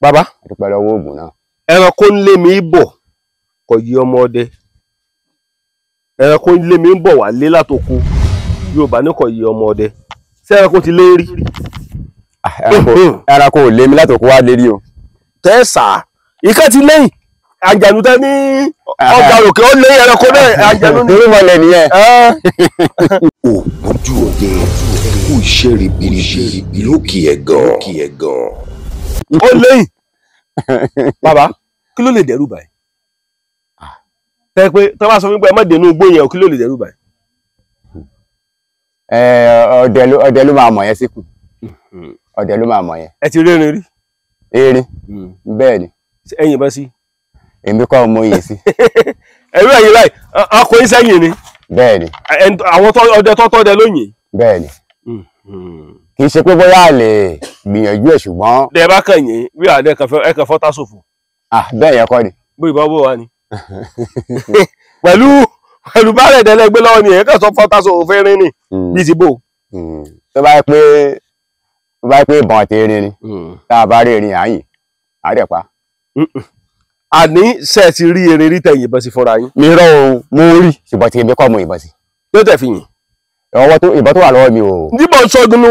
Bàbá, àdúpẹ́ lọ́wọ́ oògùn náà. Ẹranko ń lé mi bọ̀ kò yí ọmọ ọdẹ. Ẹranko ń lé mi bọ̀ wá lé látoko, Yorùbá ní kò yí ọmọ ọdẹ. Ṣé ẹranko ti lé rí? Ẹranko ò lé mi látoko wá lérí o. Tẹ́sà ìkẹ́ ti lẹ́yìn àjànú tẹ́ ní ọgbà òkè ó lé ẹranko náà àjànú ní. Irúnmọlẹ̀ nìyẹn. Ògbójú ọdẹ kú iṣẹ́ ribiribi lókè ẹ̀gàn. Ó lẹ́yìn. Bàbá, kí ló lè dẹ́rù báyìí? Tẹ́ pé tọ́ bá sọ fún mi pé ẹ má dénú igbó yẹn o, kí ló lè dẹ́rù báyìí? Ọdẹ ló máa mọ̀ yẹn síkù. Ọdẹ ló máa mọ̀ yẹn. Ẹ ti rí erin rí? Erin bẹ́ẹ̀ ni. Ẹ̀yin bá sí. Èmi kọ́ mo yìn sí. Ẹ̀rú ẹ̀yin láì ọkùnrin sẹ́yìn ni. Bẹ́ẹ̀ ni. Àwọn ọdẹ tọ́tọ́ ọdẹ ló yìn. Bẹ́ẹ̀ ni. Kì í ṣe pé bóyá a lè gbìyànjú ẹ̀ ṣùgbọ́n. Dẹ̀ bá kàn yín bí àdẹ ẹ kàn fọ́tà ṣòfò. Bẹ́ẹ̀ yẹn kọ́ ni. Bó ìbá bó wa ni. Pẹ̀lú bá rẹ̀ dẹ́lẹ́ gbé lọ́wọ́ ni ẹ̀ kàn sọ fọ́tà ṣòfò fẹ́ rin ni bí ti bò. Tó bá yẹ pé ìbọn ti rin ni tá a bá rí erin àyìn àárẹ̀ pa. Àní ṣe ti rí erin rí tẹ̀yìn ìbọn sí fúnra yín. Mi rọ o, mo rí ṣùgbọ́n tí èmi kọ́ mo ìbọn sí. Tó tẹ̀ fi yìn. Ọwọ́ tó ìbọn tó wà lọ́wọ́ mi o. Níbo sọ́gunú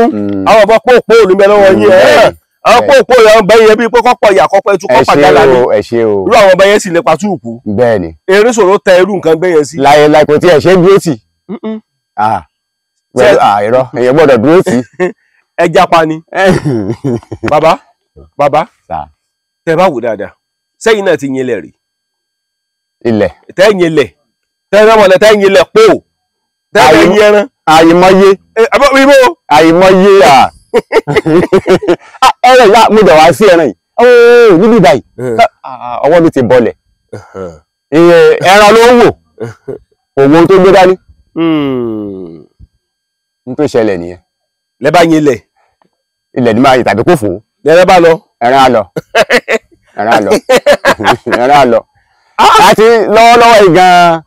àwọn ọ̀bọ pòpò olùmẹ lọ́wọ́ yín ẹ̀ àwọn pòpò yẹn bẹ́ẹ̀ yẹn bíi pé kọ́pọ̀ ìyá kọ́pọ̀ ẹtú kọ́pà jálá ni. Ẹ ṣé o. Irú àwọn ọba yẹn sì lè pa túùkù. Bẹ́ẹ̀ ni. Erin ṣòro tẹ irú nǹkan bẹ́ẹ̀ yẹn sí. Láyé láì kò tí ẹ ṣe dúró tì. Pẹ̀lú àìrọ́ èèyàn gbọ́dọ̀ dúró tì. Ẹ japa ni. Bàbá, bàbá, tẹ bá wò dáadáa sẹ́yìn náà ti yin ilẹ̀ rí. Ilẹ̀. Tẹ́ yin ilẹ̀ tẹ́ ẹ mọ̀lẹ́ tẹ́ yin ilẹ̀ pò tẹ́ ẹ yin ẹran. Àìmọye. Àìmọye à. Ẹran ìyá mo dẹ̀ wá sí ẹran yìí. Ooo níbí báyìí ọwọ́ mi ti bọlẹ̀. Ẹran ló ń wò òwò tó gbé dání. N tó ṣẹlẹ̀ nìyẹn. Lẹ bá yin ilẹ̀. Ilẹ̀ ni máa yin tàbí kò fò. Lẹ bá lọ. Ẹran á lọ. Ẹran á lọ. Ẹran á lọ. Àti lọ́wọ́lọ́wọ́ yìí gan-an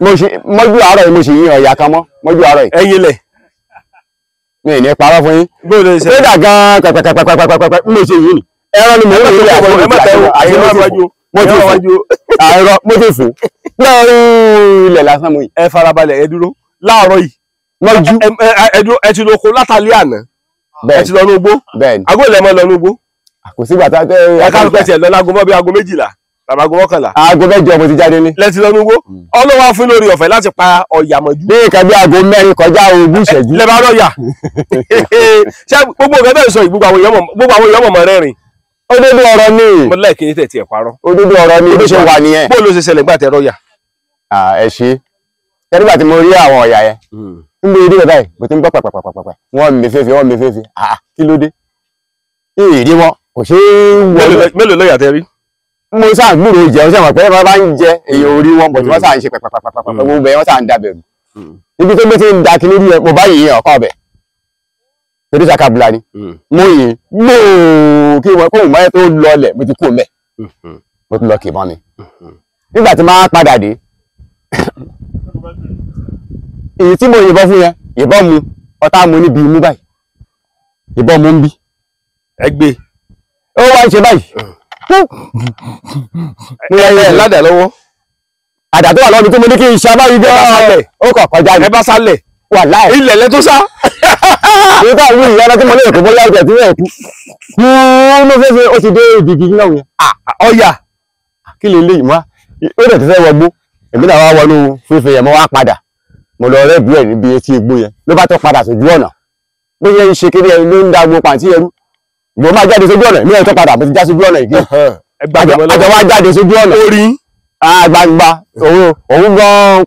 mo ṣe mọ́jú àárọ̀ yìí mo ṣe yín ọ̀yà kan mọ́ mọ́jú àárọ̀ yìí. Ẹyin lẹ̀. Mi ì ní parọ́ fún yín. Kódà gan-an pẹ̀pẹ̀pẹ̀pẹ̀pẹ̀pẹ̀ mo ṣe yín ni. Ẹran ni mò ń rìn àti mo ti fò. Àìrọ̀ mo ti fò. Lọ́rùn ilẹ̀ lásán mo yìí. Ẹ farabalẹ̀ ẹ dúró láàárọ̀ yìí. Mọ́jú. Ẹ ti lóko látàlí àná. Ẹ ti lọ ní ugbó. Bẹ́ẹ̀ni. Aago ilẹ̀ mọ́ lọ ní ugbó. Kò sígbà tá a tẹ́ ẹ ká pẹ́ tiẹ̀ lọ láago mọ́ bí aago 12 tàbí aago 11. Aago 8 mo ti jáde ní. Lẹ́tí lọ ní ugbó. Ọlọ́wọ́ fún lórí ọ̀fẹ́ láti pa ọ̀yà mọ́jú. Bí nǹkan bí aago 4 kọjá 20 ìṣẹ́jú. Lẹ bá rọ̀yà. Ṣé gbogbo nǹkan bẹ́ẹ̀ sọ yìí gbogbo àwọn èèyàn mọ̀ rẹ́rìn. Òdodo ọ̀rọ̀ ni. Mo láì kí ní tẹ̀ tiẹ̀ parọ́. Òdodo ọ̀rọ̀ ni bó ṣe wà nìyẹn. Bó ló ṣe ṣẹlẹ̀ gbà tẹ rọ̀yà? Ẹ ṣe. Tẹ́lifà tí mo rí àwọn ọ̀yà yẹn. Ń gbé ilé báyìí mo ti ń gbọ́ pàpàpàpàpà wọ́n mi fẹ́fẹ́ wọ́n mi fẹ́fẹ́ kí ló dé? Ìrírí wọn kò ṣe é wọlé. Mélòó lọ́yà tẹ rí? Mo sáà gbúròó jẹun ṣe mọ̀ pé wọ́n bá ń jẹ èèyàn orí wọn bọ̀ tí wọ́n sáà ń ṣe pàpàpàpàpà gbogbo ẹ̀ wọ́n sáà ń dabẹ̀rù. Ibi tó gbé ti ń da kí lórí ẹ mo bá yìnyín ọkọ ọbẹ̀ torí sakabula ni mo yìn gbòò kí wọn kóhùn mọ́yẹ́ tó lọlẹ̀ mo ti kú mẹ́ mo ti lọ kì mọ́ mi. Nígbà tí máa padà dé èyí tí mo yìnbọn fún yẹn ìbọn mu ọ̀tá mu níbi imú báyìí ìbọn mu ń bí. Ẹ gbé. Ó wá ń ṣe báyìí. Ẹ ládàá lọ́wọ́. Àdá tó wà lọ́wọ́ mi tó mo ní kí n ṣe abáyé gan-an. Ó kàn kọjá ni. Ẹ bá sálẹ̀. Wà láì. Ilẹ̀ lẹ tó sá. Nígbà wo ìyá tí mo lè kó bóyá ọjà tí wọ́n kú. Kú ló fẹ́ ṣe ó ti dé ìdìgì náà yẹn. Ọ̀yà. Kí lè lè mọ́? Ó dẹ̀ ti fẹ́ wọgbó. Èmi náà wá wọnú fífi yẹn mo wá padà. Mo lọ rẹ́ bí ẹ̀ níbi etí igbó yẹn. Ló bá tó padà sójú ọ̀nà. Bí yẹn ń ṣe kiri ẹ ló ń da gbogbo pàǹtí ẹrú. Mo máa jáde sójú ọ̀nà, mi ò tó padà, mo ti já sójú ọ̀nà ìgbé. Àjọ wá jáde sójú ọ̀nà. Orí. Gbangba òun gan-an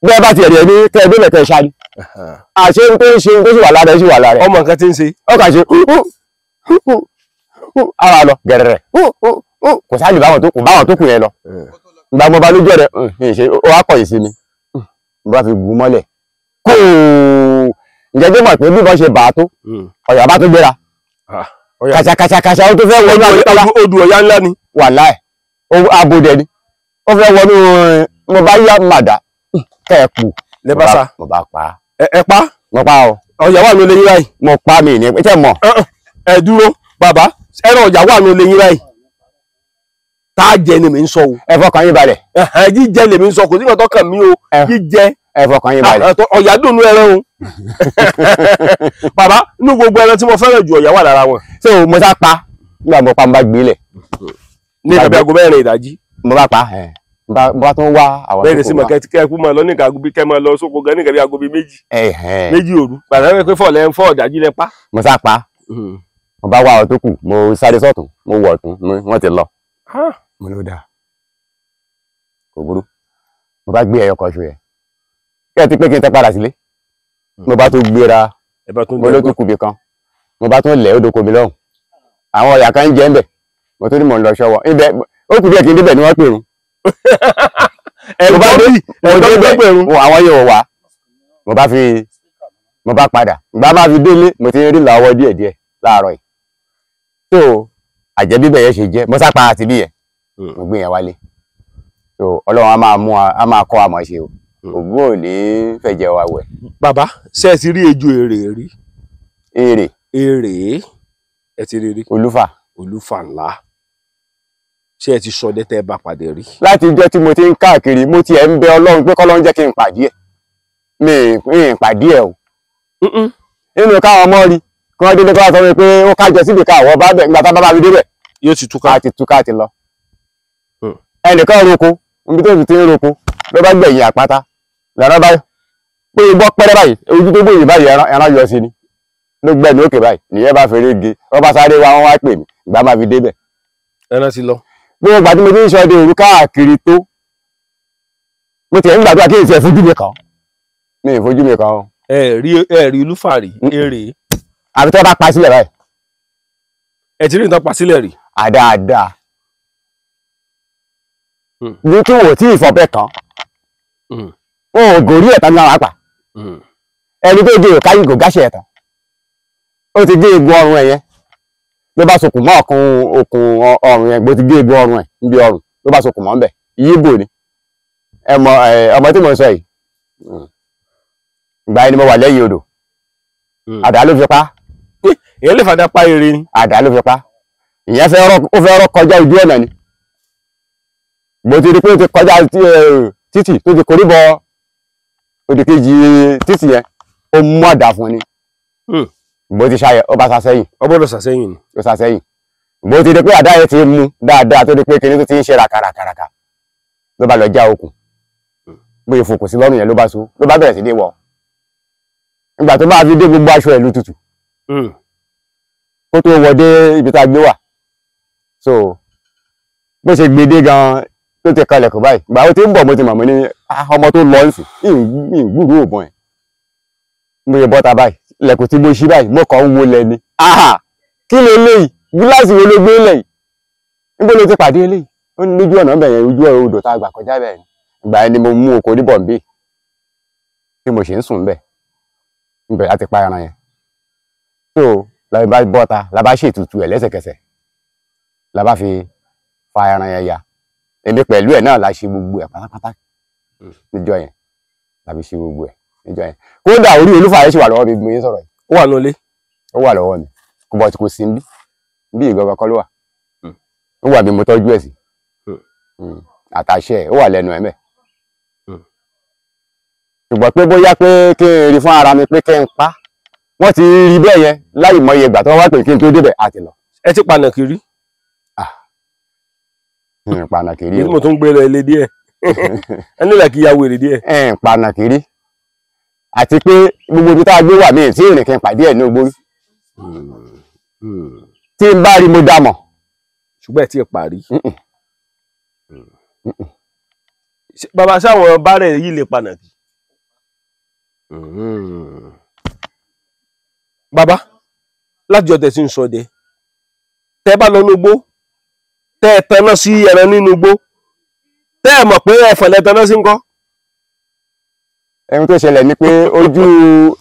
bí ẹ bá ti ẹ̀rí ẹni kẹ́ ẹ débẹ̀ kẹ́ ẹ ṣáájú. Àṣé tó ń ṣe tó sì wà lára ẹ sì wà lára ẹ. Ọmọ nǹkan tí ń ṣe. Ó kà ṣe ara lọ gẹ̀rẹ̀rẹ̀ kò sáà lè báwọn tó kù yẹn lọ. Ìgbà mo bá lójú ọ̀rẹ́ ṣe ó wá kọ̀yìn sí mi. Mo bá fi gùn mọ́lẹ̀. Kóò ǹjẹ́ tó mọ̀ pé bí wọ́n ṣe bà á tó ọ̀yà bá tó gbéra. Kàṣàkàṣàkàṣà ó tó fẹ́ wọnú àtọ́lá. Odò ọ̀yà ńlá ni. Wàláì abodẹ ni. Ó fẹ́ wọnú mo bá yá màdá kẹ́ ẹ pò. Lẹ bá sá. Mo bá pa. Ẹ pa. Mo pa o. Ọ̀yà wà lólè yín báyìí. Mo pa mi ní ẹ tẹ́ mọ̀. Ẹ dúró bàbá Ẹran ọ̀yà wà ní olè yín báyìí. Tá a jẹ ni mi ń sọ o. Ẹ fọkàn yín balẹ̀. Jíjẹ lèmi ń sọ, kò sí nǹkan tó kàn mí o. Jíjẹ. Ẹ fọkàn yín balẹ̀. Ọ̀yà dùn nú ẹran o. Bàbá, inú gbogbo ẹran tí mo fẹ́ràn jù, ọ̀yà wà lára wọn. So mo sá pa, nígbà mo pa mo bá gbé lẹ̀. Ní ìtàbí aago 4 ìdájí. Mo bá pa ẹ̀, mo bá tún wá àwọn tó kù. Bẹ́ẹ̀ ni sí mọ̀ kẹ́kú máa lọ ní ìka bí kẹ́ máa lọ sóko gan ní ìka bí aago 2. 2 òru. Bàbá mi pé fọ̀ fọ́ ìdájí lẹ pa. Mo sá pa, mo bá wá àwọn tó kù, mo sáré sọ́tún, mo wọ̀ ọ̀tún, wọ́n ti lọ. Mo ló dáa, kò burú. Mo bá gbé ẹyọ kan ṣo yẹn. Kí ẹ ti pé kí n tẹ padà sílé. Mo bá tún gbéra, mo ló tún kùbì kan. Mo bá tún lẹ̀ ó doko mi lọ́hùn. Àwọn ọ̀yà kan ń jẹ ń bẹ̀. Mo tún ní mò ń lọ ṣọ́wọ́. Ibẹ̀ ó kù díẹ̀ kí n débẹ̀ ni wọ́n pè rún. Mo bá dé, mo débẹ̀, àwọn yóò wá. Mo bá fi, mo bá padà. Ìgbà máa fi délé, mo ti rí lọ́wọ́ díẹ̀díẹ̀ láàárọ̀ yìí. So àjẹbíbẹ̀ yẹn ṣe jẹ́, mo sá pa àti bí yẹn. Mo gbé yẹn wálé. So Ọlọ́run á máa mú a máa kọ́ àmọ́ ṣe o. Ògún ò ní fẹ̀jẹ̀ wa wẹ̀. Bàbá, ṣé ẹ ti rí ejò èrè rí? Èrè. Èrè. Ẹ ti rí rí. Olúfà. Olúfà ńlá. Ṣé ẹ ti ṣọdẹ tẹ́ ẹ bá pàdé rí? Láti ijọ́ tí mo ti ń káàkiri, mo tiẹ̀ ń bẹ Ọlọ́run pé kọ́lọ́run jẹ́ kí n pàdé ẹ̀. Mi ì pàdé ẹ̀ o. Nínú káwọn ọmọ rí, kí wọ́n délé kí wọ́n sọ pé ó kájọ síbi káwọn bá bẹ̀ nígbà tá bá fi débẹ̀. Yóò ti túká. A ti túká ti lọ. Ẹnìkan roko, níbi tó ti ń roko, ló bá gbẹ̀yìn àpáta. Lọ́rọ́ báyìí, pé igbó pẹ́rẹ́ báyìí, ojú tó gbòyìn báyìí ẹran yọ sí ni. Ló gbẹ̀mí òkè báyìí, nìyẹn bá fèrè ge, wọ́n bá sáré wá, wọ́n wá pè mí, ìgbà máa fi débẹ̀. Ẹran ti lọ. Gbogbo ìgbà tí mo ti ń ṣọdẹ òru káàkiri tó, mo tiẹ̀ ń gbàdúrà kí n tiẹ̀ fojú mi kàn. Mi ì fojú mi kàn o. Ẹ rí olúfà rí, èrè. Àbí tí wọ́n bá pa sílẹ̀ báyìí. Ẹ ti rí nǹkan pa sílẹ̀ rí. Àdáadáa. Ní kí wò tí ìfọ̀bẹ kàn. Wọn ò gòrí ẹ̀tàn ní ara pa. Ẹni tó gé òkáyì kò gáṣẹ̀ ẹ̀tàn. Ó ti gé egun ọrùn ẹ̀ yẹn. Ló bá sokùn mọ́ okùn ọrùn yẹn, bó ti gé egun ọrùn ẹ̀ níbi ọrùn, ló bá sokùn mọ́ ńbẹ̀. Yíbò ni. Ẹ mọ ọmọ tí mo ń sọ yìí. Ìgbà yẹn ni mo wà lẹ́yìn odò. Àdá ló fi pa. Ìyẹn lè fàdá pa eré ni. Àdá ló fi pa. Ìyẹn fẹ́ rọ́ kọjá ojú ọ̀nà ni. Mo ti rí pé ó ti kọjá títì tó ti korí bọ òdì kejì títì yẹn, ó mú àdá fún ni. Bó ti ṣayẹ, ó bá sá sẹ́yìn. Ó gbọ́dọ̀ sá sẹ́yìn ni. Ó sá sẹ́yìn. Bó ti rí pé àdá yẹn ti mú dáadáa tó di pé kinní tó ti ń ṣe ràkàràkàràkà, ló bá lọ já okùn. Bóyá ìfòkùn sí lọ́rùn yẹn ló bá so, ló bá bẹ̀rẹ̀ sí ní wọ̀. Nígbà tó bá fi dé gbogbo aṣọ ẹ̀ ló tutù. Kó tó wọ dé ibi tá a gbé wà. So bó ṣe gbé dé gan-an tó ti kalẹ̀ kò báyìí. Ìgbà ó ti ń bọ̀ mo ti mọ̀ mo ní ọmọ tó lọ nsìn, ìgbúrú òbọ̀n ẹ̀. Mo yẹ bọ́ta báyìí, lẹ̀kùn tí mo ṣí báyìí, mo kàn ń wo lẹ̀ ni. Kí ló léyìí? Gíláàsì wo ló gbé lẹ̀ yìí? Níbo ló ti pàdé eléyìí? Ó ní lójú ọ̀nà bẹ̀yẹn, ojú ọ̀rọ̀ odò tá a gbà kọjá bẹ́ẹ̀ ni. Ìgbà yẹn ni mo mú oko ní Bọ̀m̀bé tí mo ṣe ń sùn bẹ́ẹ̀. Ibẹ̀ láti pa ẹran yẹn. So la bá bọ́ta, la bá ṣètùtù ẹ̀ lẹ́sẹ̀kẹsẹ̀. La bá fi fa ẹran yẹn ya. Èmi pẹ̀lú ẹ̀ náà la ṣe gbogbo ẹ̀ pátápátá níjọ́ yẹn. La fi ṣe gbogbo ẹ̀ níjọ́ yẹn. Kódà orí olúfà yẹn ṣì wà lọ́wọ́ mi bí mo yẹn sọ̀rọ̀ yìí. Ó wà nílé. Ó wà lọ́wọ́ mi. Kò bọ̀ tí kò sí níbí. Bí ìgangan kọ́ ló wà. Ó wà bí mo tọ́jú ẹ̀ sí. Àtàṣe ẹ̀ ó wà lẹ́nu ẹ̀ mẹ́. Ṣùgbọ́n pé bóyá pé kí n rí fún ara mi pé kí n pa. Wọ́n ti rí bẹ́ẹ̀ yẹn láì mọye ìgbà tó wá pé kí n tó débẹ̀ àti lọ. Ẹ ti pa nàkìrí. Pa nàkìrí o. Mo tún gbé lọ ilé díẹ̀. Ẹ nílẹ̀ kí ya wèrè díẹ̀. Pa nàkìrí. Àti pé gbogbo ibi tá a gbé wà mí tí ìrìn kí n pàdé ẹ̀ ní ogbórí. Tí n bá rí mo dá mọ̀. Ṣùgbọ́n ẹ ti parí. Bàbá sáwọn bárẹ̀ yìí lè pa nàkìrí. Bàbá, láti ọ̀tẹ̀ tí ń ṣọdẹ, tẹ́ bá lọ núgbó, tẹ́ ẹ taná sí ẹran nínú igbó, tẹ́ ẹ mọ̀ pé ẹfọ̀n lẹ taná sí ńkọ́. Ohun tó ṣẹlẹ̀ ni pé ojú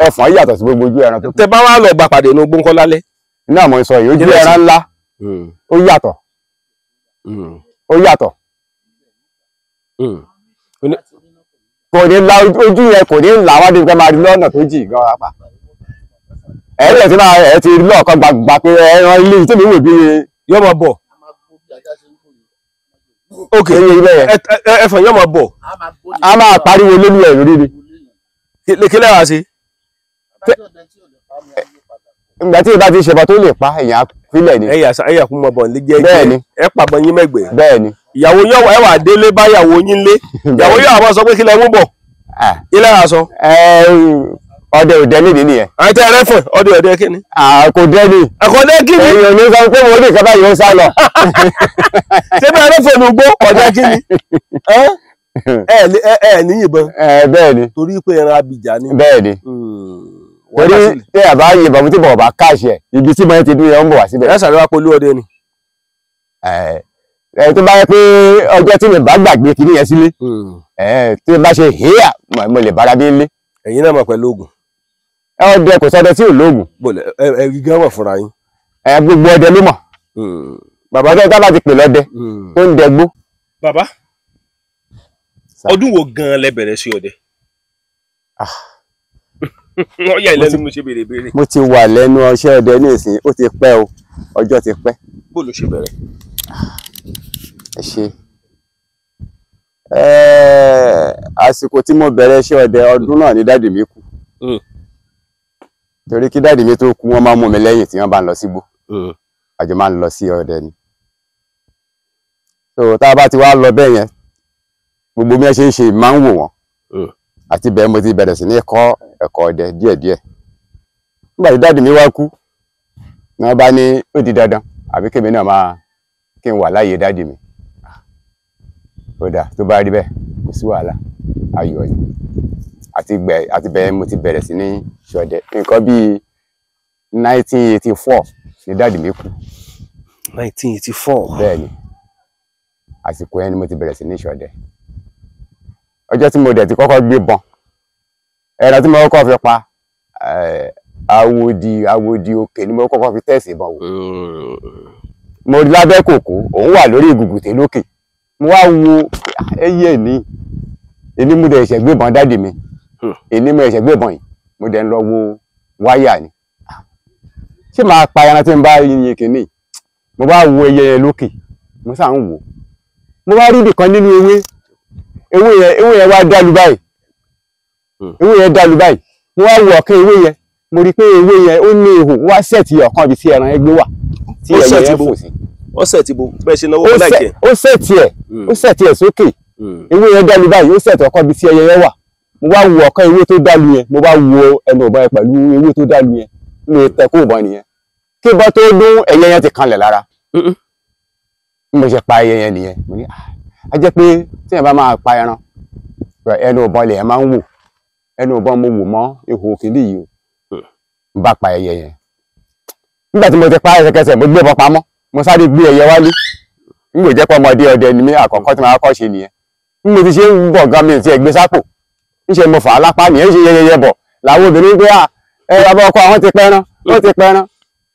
ẹfọ̀n yàtọ̀ sí gbogbo ojú ẹran tó kù. Tẹ́ bá wá lọ gbà pàdé nínú igbó ńkọ́ lálẹ́. Náà mo ń sọ yìí, ojú ẹran ńlá ó yàtọ̀. Ó yàtọ̀. Kò ní la ojú yẹn, kò ní là wá dé pé máa rí lọ́nà tó jì gan apá. Ẹ lè ti máa ẹ ti rí lọ́ọ̀kan gbàgbà pé ẹran ilé tí mi wò bí Yóò máa bọ̀. Ok, ẹfọ̀n yóò máa bọ̀. A máa pariwo lórí ẹ̀ lórí ni. Kí lẹ́wàá ṣe? Ìgbà tí ìbá ti ṣẹbọ tó lè pa èèyàn fílẹ̀ ni. Ẹ̀yà kún mọ̀ bọ̀ ní jẹ́. Bẹ́ẹ̀ni. Ẹ pàbọ̀ yín mẹ́gbẹ̀ẹ́. Bẹ́ẹ̀ni. Ìyàwó yóò wà ẹwà délé báyàwó yín lé. Ìyàwó yóò àwọn sọ pé kí lẹ mú bọ̀. Kí lẹ́wàá sọ? Ọdẹ ò dẹ nídìí nìyẹn. Àti ẹrẹ fún ọdẹ ọdẹ kí ni. Kò dẹ ni. Ẹ̀kọ́ dẹ kí ni. Èèyàn ní sọ pé mo ní ìkọ́bá yìí ó sá lọ. Ṣé bí ẹrẹ fún mi gbó ọdẹ kí ni? Ẹ ní yìnbọn. Bẹ́ẹ̀ ni. Torí pé ẹran abìjà ni. Bẹ́ẹ̀ ni. Torí tí a bá yìnbọn tí bọ̀ bá káàṣì ẹ̀ ibi tí mo ti dún yẹn ń bọ̀ wá síbẹ̀. Ẹ sàrẹ́wá polú ọdẹ ni. Tó bá yẹ pé ọjọ́ tí mi bá gbàgbé kìíní yẹn sílé tí bá ṣe híyà mo lè bára bí ń lé. Ẹ̀yin náà mọ̀ pẹ̀lú oògùn. Ọdẹ kò sọdẹ tí ò lóògùn. Bọ̀lẹ̀ ẹ gígán wọ̀ fúnra yín. Gbogbo ọdẹ ló mọ̀. Bàbá ọdẹ tá bá ti pè lọ́dẹ tó ń dẹgbó. Bàbá, ọdún wo gan-an lẹ bẹ̀rẹ̀ sí ọdẹ? Ọyà ìlẹ́nu mo ṣe béèrè béèrè. Mo ti wà lẹ́nu ọṣẹ́ ọdẹ ní ìsìn, ó ti pẹ́ o, ọjọ́ ti pẹ́. Bó ló ṣe bẹ̀rẹ̀? Ẹ ṣe. Àsìkò tí mo bẹ̀rẹ̀ iṣẹ́ ọdẹ ọdún náà ni dáàdì mi kú. Torí kí dáàdì mi tó kú wọ́n máa ń mú mi lẹ́yìn tí wọ́n bá ń lọ sígbó. Àjọ máa ń lọ sí ọdẹ ni. So tá a bá ti wá lọ bẹ́ẹ̀ yẹn, gbogbo bí wọ́n ṣe ń ṣe máa ń wò wọ́n. Àti bẹ́ẹ̀ mo ti bẹ̀rẹ̀ sí ní kọ́ ẹ̀kọ́ ọdẹ díẹ̀díẹ̀. Nígbà tí dáàdì mi wá kú, ni wọ́n bá ní ó di dandan àbí kémi náà máa kí n wà láàyè dáàdì mi. Ó dà tó bá rí bẹ́ẹ̀ kò sí wàhálà ayọ̀ ni. Àti bẹ́ẹ̀ mo ti bẹ̀rẹ̀ sí ní ṣọdẹ. Nǹkan bíi 1984 ni dáàdì mi kú. 1984. Bẹ́ẹ̀ ni, àsìkò yẹn ni mo ti bẹ̀rẹ̀ sí ní ṣọdẹ. Ọjọ́ tí mo dẹ̀ ti kọ́kọ́ gbé bọn, ẹran tí mo kọ́kọ́ fi pa awodi òkè ni mo kọ́kọ́ fi tẹ̀sí ìbọn wò. Mo rí lábẹ́ kòkó, òun wà lórí ìgùgùtè lókè. Mo wá wo ẹyẹ ní èmi mo dẹ̀ ṣẹ̀ gbé bọn dáàdì mi, èmi mo ṣẹ̀ gbé bọn yìí, mo dẹ̀ ń lọ wo wáyà ni. Ṣé màá pa ẹran tí ń bá yin kìíní? Mo bá wo ẹyẹ yẹn lókè, mo sá ń wò. Mo wá rí ibìkan nínú ewé, ewé yẹn wá dálu báyìí. Ewé yẹn dálu báyìí. Mo wá wo ọ̀kan ewé yẹn, mo rí pé ewé yẹn ó ní ihò, wá sẹ̀tì ọ̀kan ibi tí ẹran yẹn gbé wà, tí ẹyẹ yẹn fò sí. Ó sẹ̀tì bo bẹ́ẹ̀ ṣe náwó láìkẹ́. Ó sẹ̀tì ẹ̀, ó sẹ̀tì ẹ̀ sókè. Ewé yẹn dálu báyìí, ó sẹ̀tì ọ̀kan ibi tí ẹyẹ yẹn wà. Mo wá wo ọ̀kan ewé tó dálu yẹn, mo bá wo ẹnu ọ̀bọ yẹn pẹ̀lú ewé tó dálu yẹn, mo tẹ kó ìbọn nìyẹn. Kí ìbọn tó dún, ẹyẹ yẹn ti kanlẹ̀ lára. Mo ṣe pa ẹyẹ yẹn nìyẹn. Mo ní a jẹ́ pé tí ẹ bá máa pa ẹran, ẹnu ọ̀bọ lèyàn máa ń wò. Ẹnu ọ̀bọ mo wò mọ́ ihò kìíní yìí o. Mo bá pa ẹyẹ yẹn. Nígbà tí mo ti pa ẹsẹ̀kẹsẹ̀, mo gbé ìbọn pamọ́. Mo sáré gbé ẹyẹ wálé. N kò jẹ́ pé ọmọdé ọdẹ ni mí, àkọ́kọ́ tí màá kọ́ ṣe nìyẹn. Bí mo ti ṣe ń bọ̀ gan mi ò tiẹ̀ gbé sápò. Ńṣe mo fà á lápá nìyẹn, ń ṣe yẹyẹ bọ̀. Làwọn obìnrin pé ẹ bàbá ọkọ àwọn ti pẹran, wọ́n ti pẹran.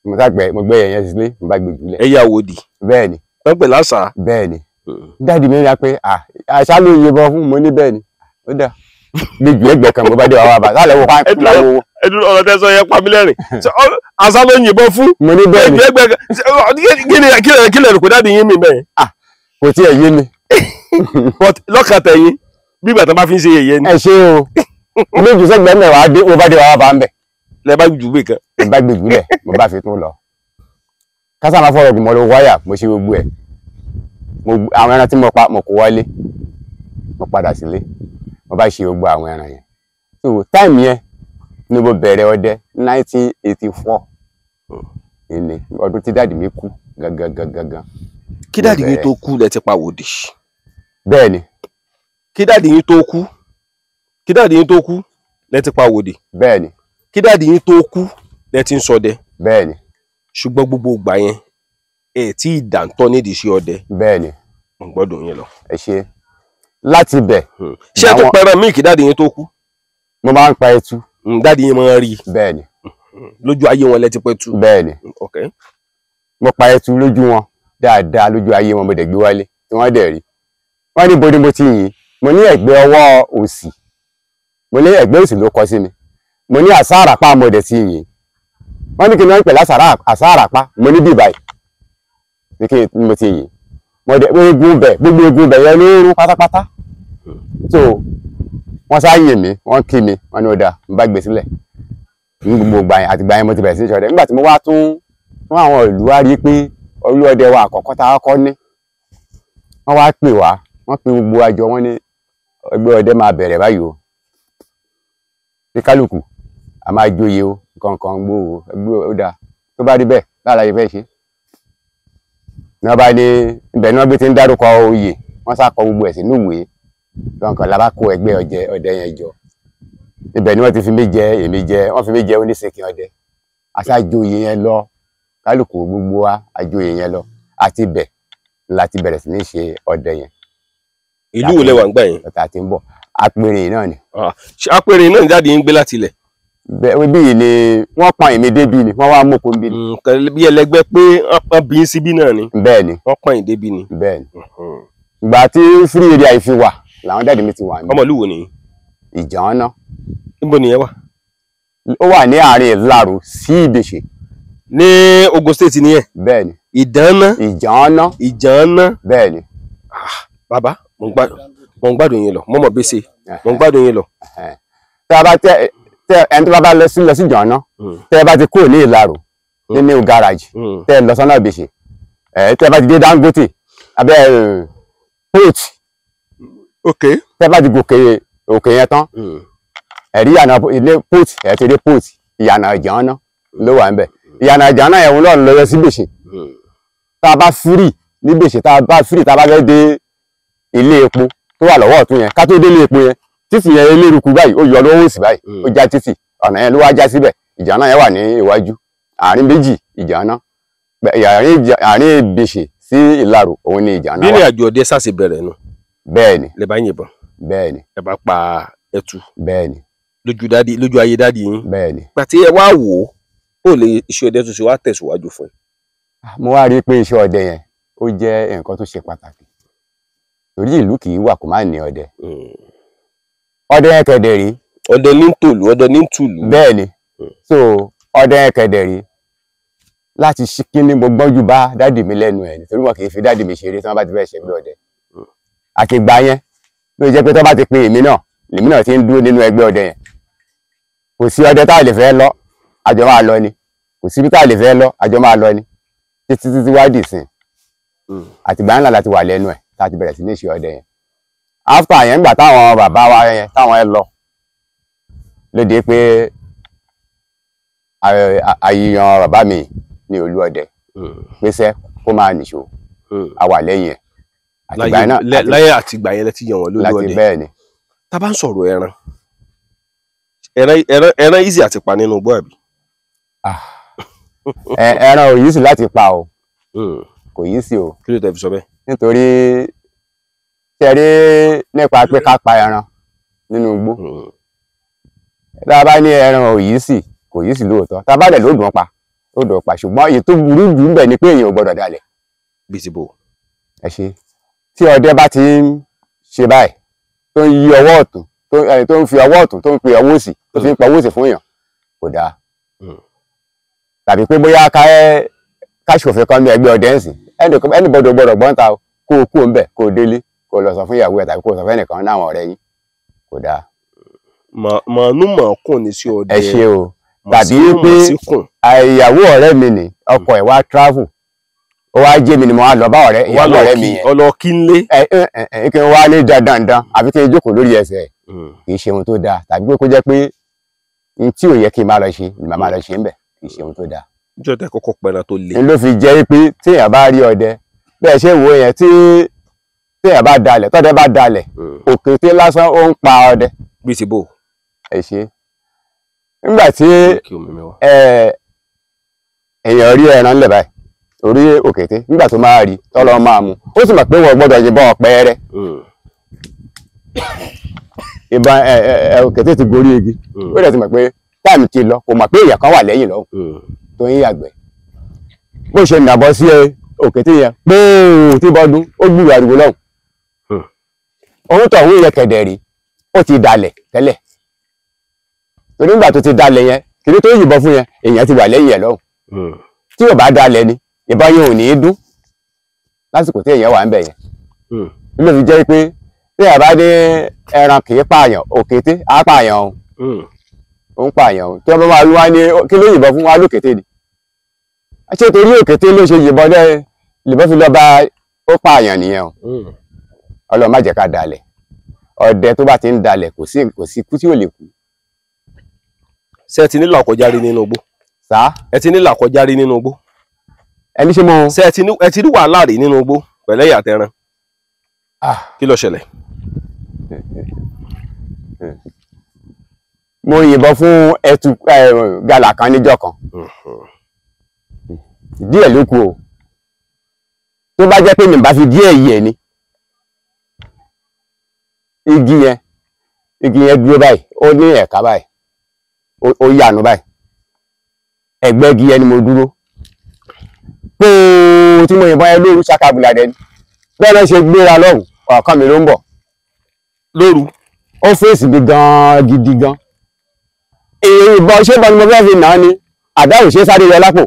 Mo sá gbẹ, mo gbé ẹyẹ yẹn sílé, mo bá gbé jùlẹ̀. Ẹyẹ àwòdì. Bẹ́ẹ̀ ni. Wọ́n pè lásà. Bẹ́ẹ̀ ni. Dáàdì mi rí pé àṣà ló yìnbọn fún mo ní bẹ́ẹ̀ ni. Ó dà. Gbé jù ẹgbẹ́ kan mo bá dé wàá bá. Sálẹ̀ wo pa wo. Ẹdun ọ̀rọ̀ tẹ́ sọ yẹn pa mí lẹ́rìn. Àṣà ló yìnbọn fún. Mo ní bẹ́ẹ̀ ni. Ẹgbẹ́ kan kí lè rò pé dáàdì yín mi bẹ́ẹ̀. Kò tiẹ̀ yé mi. But lọ́kàn tẹ̀yìn bí ìgbà tó bá fi ń ṣe yẹ̀yẹ́ ni. Ẹ ṣé o. Méjì sẹ́gbẹ̀ẹ́ mẹ́wàá dé mo bá dé wàá bá ń bẹ̀. Lẹ bá jù gbé kan. Mo bá gbé jùlẹ̀, mo bá fi tún lọ. Kásá máa fọ̀rọ̀ gùn mọ́ ló wáyà, mo ṣe gbogbo ẹ̀. Àwọn ẹran tí mo pa, mo kó wálé. Mo padà sílé. Mo bá ṣe gbogbo àwọn ẹran yẹn. So táìmù yẹn ni mo bẹ̀rẹ̀ ọdẹ 1984. Ìní ọdún tí dáàdì mi kú gangan gangan gangan. Kí dáàdì yín tó kú lẹ ti pa wòdì? Bẹ́ẹ̀ ni. Kí dáàdì yín tó kú? Kí dáàdì yín tó kú lẹ ti pa wòdì? Bẹ́ẹ̀ ni. Kí dáàdì yín tó kú lẹ ti ń ṣọdẹ? Bẹ́ẹ̀ ni. Ṣùgbọ́n gbogbo ìgbà yẹn ẹ tí ìdàntọ́ nídìí iṣẹ́ ọdẹ. Bẹ́ẹ̀ ni. Mo gbọ́dọ̀ yín lọ. Ẹ ṣe. Láti bẹ̀. Ṣé ẹ tó pẹran míì kí dáàdì yín tó kú? Mo máa ń pa ẹtu. Dáàdì yín máa ń rí. Bẹ́ẹ̀ ni. Lójú ayé wọn lẹ ti pẹ́ tu. Bẹ́ẹ̀ ni. Ok. Mo pa ẹtu lójú wọn dáadáa lójú ayé wọn, mo dẹ̀ gbé wálé tí wọ́n dẹ̀ rí. Wọ́n ní bo ni mo ti yìn. Mo ní ẹ̀gbẹ́ ọwọ́ òsì. Mo ní ẹ̀gbẹ́ òsì ló kọ sí mi. Mo ní àsáràpá mo dẹ̀ ti yìn. Wọ́n ní kí ni wọ́n ń pè lásàràpá. Mo ní bíbáyìí. Ní kí mo ti yìn mo dẹ̀ eégún bẹ̀, gbogbo eégún bẹ̀ yẹn ló rún pátápátá. So wọ́n sá yìn mí, wọ́n kí mi, wọ́n ní ó dáa, n bá gbé sílẹ̀. Ní gbogbo ìgbà yẹn, àtìgbà yẹn mo ti bẹ̀rẹ̀ sí ní ṣọdẹ. Nígbà tí mo wá tún fún àwọn ìlú wá rí pé olúọdẹ wa àkọ́kọ́ tá a kọ́ ní, wọ́n wá pè wá, wọ́n pe gbogbo àjọ, wọ́n ní ẹgbẹ́ ọdẹ máa bẹ̀rẹ̀ báyìí o, ní kálukú a máa joyè o, nǹkan gbòòrò ẹgbẹ́ ó dáa. Tó bá rí bẹ́ẹ̀ lára yìí fẹ́ ṣe ní wọ́n bá ní ibẹ̀ ni wọ́n gbé ti ń dárúkọ oyè, wọ́n sá kọ gbogbo ẹ̀ sínú ìwé nǹkan la bá kó ẹgbẹ́ ọdẹ yẹn jọ. Ibẹ̀ ni wọ́n ti fi mí jẹ, èmi jẹ, wọ́n fi mí jẹ oníṣègùn ọdẹ. Aṣáájoyè yẹn lọ, kálukú gbogbo wa àjoyè yẹn lọ, àti ibẹ̀ láti bẹ̀rẹ̀ sí ní ṣe ọdẹ yẹn. Ìlú wo lẹ wà ń gbà yẹn? Ọ̀tà tí ń bọ̀, Apẹ̀rẹ̀ náà ni. Apẹ̀rẹ̀ náà jáde ń gbé láti ilẹ̀. Bẹ́ẹ̀ bí yìí ni wọ́n pọn èmi débi ni, wọ́n wá mú kó ń bí ni. Bí ẹlẹgbẹ́ pé wọ́n bí ń síbí náà ni. Bẹ́ẹ̀ ni. Wọ́n pọn ìdébi ni. Bẹ́ẹ̀ ni. Ìgbà tí free area yìí fi wà làwọn dáàdì mi ti wà ní. Ọmọ ìlú wo ni? Ìjànà. Níbo nìyẹn wà? Ó wà ní àárín Ìlaró sí Ìbèṣè. Ní Ogun State nìyẹn. Bẹ́ẹ̀ ni. Ìdáná. Ìjànà. Ìjànà. Bẹ́ẹ̀ ni. Bàbá, mo ń gbádùn yín lọ, mo mọ̀ bẹ́sẹ̀, mo ń gbádùn yín lọ. Tẹ́ a bá tẹ ẹni tó bá bá lọ sí Ìjànà, tẹ́ ẹ bá ti kúrò ní Ìlaró ní new garage, tẹ́ ẹ lọ sọ́nà Ìbèṣè, tẹ́ ẹ bá ti dé Dangote abẹ́ port, tẹ́ ẹ bá ti gòkè òkè yẹn tán, ẹ̀rí ìyànà ilé port, ẹ̀ ti dé port, ìyànà Ìjànà ló wà níbẹ̀. Ìyànà Ìjànà yẹn lọ́ọ̀ lọ sí Ìbèṣè. Tá a bá fírì ní Ìbèṣè, tá a bá fírì, tá a bá fẹ́ dé ilé epo tó wà lọ́wọ́ ọ̀tún yẹn, ká tó dé ilé epo yẹn, títì yẹn eléruku báyìí, ó yọ lọ́wọ́ òsì báyìí, ó já títì, ọ̀nà yẹn ló wá já síbẹ̀. Ìjànà yẹn wà ní iwájú, àárín méjì Ìjànà, àárín Ìbèṣè sí Ìlaró, òun ni Ìjànà wà. Bí ní àjò ọdẹ sáà ṣe bẹ̀rẹ̀ nu. Bẹ́ẹ̀ ni. Lẹ bá yìnbọn. Bẹ́ẹ̀ ni. Ẹ bá pa ẹtu. Bẹ́ẹ̀ ni. Lójú dádì, lójú ayé dádì yín. Bẹ́ẹ̀ ni. Pàtí ẹ wá wò ó, ó lè iṣẹ́ ọdẹ tó ṣe wá tẹ̀síwájú fún ẹ. Mo wá rí i pé iṣẹ́ ọdẹ yẹn ó jẹ́ nǹkan tó ṣe pàtàkì, torí ìlú kì í wà kó má ní ọdẹ. Ọdẹ yẹn kẹ̀dẹ̀ rí. Ọdẹ ní tòlú, ọdẹ ní tùlú. Bẹ́ẹ̀ ni. So ọdẹ yẹn kẹ̀dẹ̀ rí láti ṣí kíní mo gbọ́njú bá dádì mi lẹ́nu ẹ̀, nítorí wọn kì í fi dádì mi ṣeré tí wọ́n bá ti fẹ́ ṣẹgbẹ́ ọdẹ. Àtìgbà yẹn ló jẹ́ pé tó bá ti pe èmi náà, lèmi náà ti ń dúró nínú ẹgbẹ́ ọdẹ yẹn. Kò sí ọdẹ tá a lè fẹ́ lọ, àjọ máa lọ ni. Kò síbi tá a lè fẹ́ lọ, àjọ máa lọ ni. Títí títí wá dì sìn. Àtìgbà ńlá láti wà lẹ́nu ẹ̀ tá a ti bẹ̀rẹ̀ sí ní ṣe ọdẹ yẹn. After yẹn, nígbà táwọn bàbá wa yẹn táwọn ẹ lọ, lóde pé àyíyan bàbá mi ní olú ọdẹ pèsè kó máa nìṣó, a wà lẹ́yìn ẹ̀. Àtìgbà náà láyé àtìgbà yẹn lẹ ti yàn wọ́n lórí ọdẹ. Bẹ́ẹ̀ ni. Tá a bá ń sọ̀rọ̀ ẹran, ẹran easy àti pa nínú igbó àbí? Ẹran ò easy láti pa o, kò easy o. Kí ló tẹ́ fi sọ bẹ́ẹ̀? Nítorí tẹ̀rí nípa pé ká pa ẹran nínú igbó, tá a bá ní ẹran ò easy, kò easy lóòótọ́. Tá a bá dẹ̀ ló dùn pa, ó dùn pa, ṣùgbọ́n èyí tó burú jù ń bẹ̀ ni pé èèyàn ò gbọ́dọ̀ dalẹ̀. Bí ti bò. Ẹ ṣe tí ọdẹ bá ti ń ṣe báyìí, tó ń yí ọwọ́ ọ̀tún, tó ń fi ọwọ́ ọ̀tún, tó ń pe ọwọ́ òsì, tó fi ń pa ọwọ́ òsì fún èèyàn, kò dáa. Tàbí pé bóyá ká ṣòfin kan ní ẹgbẹ́ ọdẹ ń sìn, ẹnìbọdọ̀ gbọ́dọ̀ gbọ́n ta kó o kú òun bẹ̀, kó o délé, kó o lọ sọ fún ìyàwó ẹ̀ tàbí kó o sọ fún ẹnìkan náà àwọn ọ̀rẹ́ yín, kò dáa. Màánú màákùn ní sí ọdẹ. Ẹ ṣe o. Tàbí pé ìyàwó ọ̀rẹ́ mi ni ọkọ ẹ̀ wá travel, ó wá jẹ́ mi ni mo wá lọ bá ọ̀rẹ́ ìyàwó ọ̀rẹ́ mi yẹn. Ọlọ́ọ̀kí ńlé. Ẹ kí n wá ní dandan àbí kí n jókòó lórí ẹsẹ̀, kì í ṣe ohun tó dáa. Tàbí pé kó jẹ́ pé n tí ò yẹ kí n máa lọ ṣe ni màá máa lọ ṣe ń bẹ̀, kì í ṣe ohun tó dáa. Níjọ́ tẹ́ kọ́kọ́ pẹran tó le. N ló fi jẹ́ pé téèyàn bá rí ọdẹ bẹ́ẹ̀ ṣe wo yẹn, tí téèyàn bá dalẹ̀, tọ́dẹ bá dalẹ̀, òkété lásán ó ń pa ọdẹ. Bí ti bò. Ẹ ṣe nígbà tí èèyàn rí ẹran ńlẹ̀ báyìí, orí òkété, nígbà tó máa rí tọ́lọ́ máa mú, ó sì mọ̀ pé wọ́n gbọ́dọ̀ yìnbọn ọ̀pẹ rẹ̀. Ìbọn òkété ti gorí igi, ó dẹ̀ ti mọ̀ pé táìmù ti lọ, kò mọ̀ pé èèyàn kan wà lẹ́yìn lọ́hùn tó ń yàgbẹ́. Bó ṣe nàbọ̀ sí òkété yẹn póò tí bọ́dún, ó gbúrò ariwo lọ́hùn. Òun tó òun yẹ kẹ̀dẹ̀ rí, ó ti dalẹ̀ tẹ́lẹ̀. Torí nígbà tó ti dalẹ̀ yẹn, kìnní tó yìnbọn fún yẹn, èèyàn ti wà lẹ́yìn ẹ̀ lọ́hùn. Tí ò bá dalẹ̀ ni, ìbọn yẹn ò ní í dún. lásìkò tí èèyàn wà ń bẹ̀ yẹn. Ló fi jẹ́ pé tí ẹ̀ bá dé ẹran kì í pààyàn, òkété á pààyàn o, ó ń pààyàn o. Tí wọ́n bá máa wá ní kí ló yìnbọn fún wa lókété ni, ṣé torí òkété ló ṣe yìnbọn dẹ́ lìbọn fi lọ bá ó pààyàn nìyẹn o. Ọlọ́run má jẹ́ ká dalẹ̀. Ọdẹ tó bá ti ń dalẹ̀ kò sí ikú tí ò lè kú. Ṣé ẹ ti ní làkọjá rí nínú igbó? Sá. Ẹ ti ní làkọjá rí nínú igbó? Ẹni ṣe mo. Ṣé ẹ ti ní wàhálà rí nínú igbó pẹ̀lẹ́ ìyá àtẹran? Kí ló ṣẹlẹ̀? Mo yìnbọn fún ẹtu gàlà kan níjọ́ kan. Díẹ̀ ló kù o. Tó bá jẹ́ pé mi bá fi díẹ̀ yẹ̀ ni. Igi yẹn dúró báyìí, ó ní ẹ̀ka báyìí, ó yànú báyìí. Ẹ̀gbẹ́ igi yẹn ni mo dúró. Póò tí mo yìnbọn yẹn lóru ṣakabùlà dẹni. Bẹ́ẹ̀ ló ṣe gbéra lọ́hùn, ọ̀kan mi ló ń bọ̀. Lóru. Ó fèsì mi gan-an gidi gan. Ìbọn ṣé bọ́n ni mo fẹ́ fi nà án ni, àdá ò ṣe é sáré yọ lápò,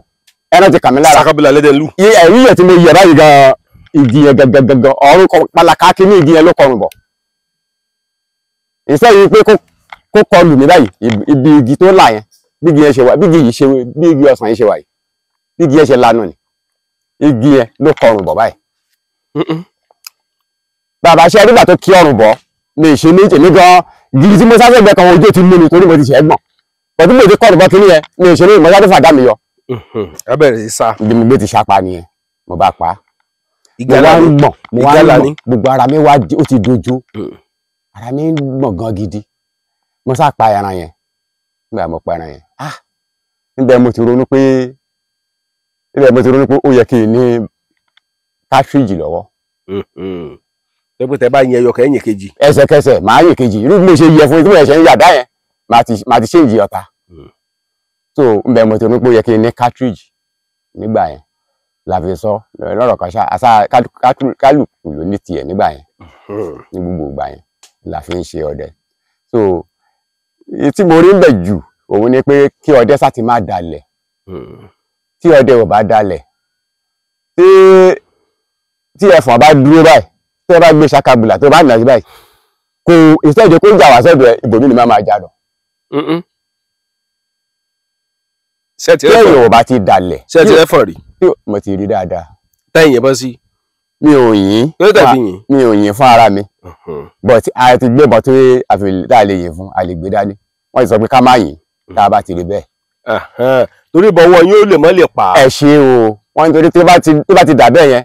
ẹran ti kà mí lára. Ṣakabùlà lẹ́dẹ̀ lù. Ẹ̀rí yẹn tí mo yẹ báyìí gan-an, igi yẹn gangan ọ̀run pàlàkà kí ní igi yẹn ló kọrùn bọ̀. Ìṣe yìí pé kó kọlù mí báyìí, ibi igi tó là yẹn, bí igi yẹn ṣe wà, bí igi yìí ṣe, bí igi ọsàn yìí ṣe wà yìí, bí igi yẹn ṣe lanu ni, igi yẹn ló kọrùn bọ̀ báyìí. Bàbá ṣe nígbà tó kí ọrùn bọ̀ mi ṣe ní èmi gan gidi tí mo sáré gbẹ kan ojú ti mú mi torí mo ti ṣẹ́ gbọ̀n, pẹ̀lú mo ti kọrùn bọ̀ kíní yẹn mi ṣe ní ìmọ̀lá tó fàdá mi yọ. Ẹ bẹ̀rẹ̀ sí sá. Ibi mo gbé ti ṣapa nìyẹn, mo bá pa á. Mo wá ń gbọ̀n, mo wá ń gbọ̀n, gbogbo ara mi wá ó ti dojú, ara mi ń gbọ̀n gan gidi. Mo sá pa ẹran yẹn. Nígbà mo pa ẹran yẹn, níbẹ̀ mo ti ronú pé ó yẹ kí n ní cartridge lọ́wọ́. Tẹ́pẹ́ tẹ́ bá yẹn ẹyọ kẹ́yìn kejì. Ẹsẹ̀kẹsẹ̀ màá yìn kejì, irú bí mo ṣe yẹ fún tí mo ṣe ń yàdá yẹn, màá ti ṣéǹjì ọ̀tá. So níbẹ̀ mo ti ronú pé ó yẹ kí n ní cartridge nígbà yẹn. La fi sọ lọ́rọ̀ kan ṣá, àṣà kálukú ló ní tiẹ̀ nígbà yẹn, ní gbogbo ìgbà yẹn la fi ń ṣe ọdẹ. So tí mo rí ń bẹ̀ jù òun ni pé kí ọdẹ sá ti má dalẹ̀. Tí ọdẹ ò bá dalẹ̀, tí ẹfọ̀n bá dúró báyìí, tí ẹ bá gbé ṣakabùlà tó bá nà sí báyìí, kò ìṣẹ́jọ kó jà wá sọ́dọ̀ ẹ, ibòmí ni má máa jà lọ. Tí ẹ̀yìn ò bá ti dalẹ̀. Ṣé ẹ ti rẹ́fọ̀n rí? Mo ti rí dáadáa. Tẹ́yìn yẹn bọ́ sí. Mi ò yìn. Mi ò yìn fún ara mi. But a ti gbé bọ́ tó a lè yìn fún, a lè gbé dání. Wọ́n ti sọ pé ká má yìn tá a bá ti rí bẹ́ẹ̀. Torí bọ̀wọ̀ yín ó lè mọ́ lè pa. Ẹ ṣe o, wọ́n nítorí tó bá ti dà bẹ́ẹ̀ yẹn,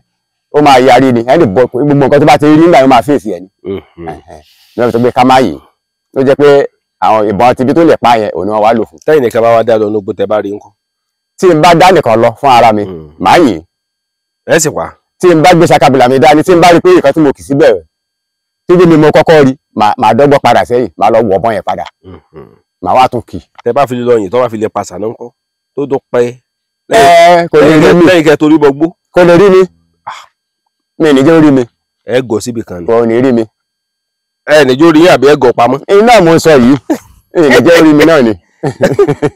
ó máa yarí ni, ẹni bọ̀ gbogbo nǹkan tó bá ti rí nígbà yẹn ó máa fèsì ẹ̀ ni. Ní wọ́n fi sọ pé ká má yìn. Ó jẹ́ pé àwọn ìbọn tibí tó lè pa yẹn òun ni wọ́n wá lò fún. Tẹ́yìn nìkan bá wá dá lọ nógbó tẹ bá rí nǹkan. Tí n bá dá nìkan lọ fún ara mi, màá yìn. Ẹ sì pa. Tí n bá gbé ṣakabìlà mi dání, tí n bá rí pé nǹkan tí mo kì síbẹ̀ tí bí mi mo kọ́kọ́ rí, màá dọ́gbọ́n padà sẹ́yìn, màá lọ wọ̀ ọ̀bọ̀n yẹn padà, màá wá tún kì. Tẹ bá fi lọ yìn, tó bá fi lè pa sànà ńkọ́, tó tó pẹ́. Ẹ kò lè rí mi. Lẹ́yìn kẹ́ torí bọgbó. Kò lè rí mi. Mi ní jẹ́ orí mi. Ẹ gọ̀ síbi kan ni. Kò ní rí mi. Ẹ ní jó rí yín àbí ẹ gọ̀ pamọ́. Iná mo sọ yìí, ní jẹ́ orí mi náà ni.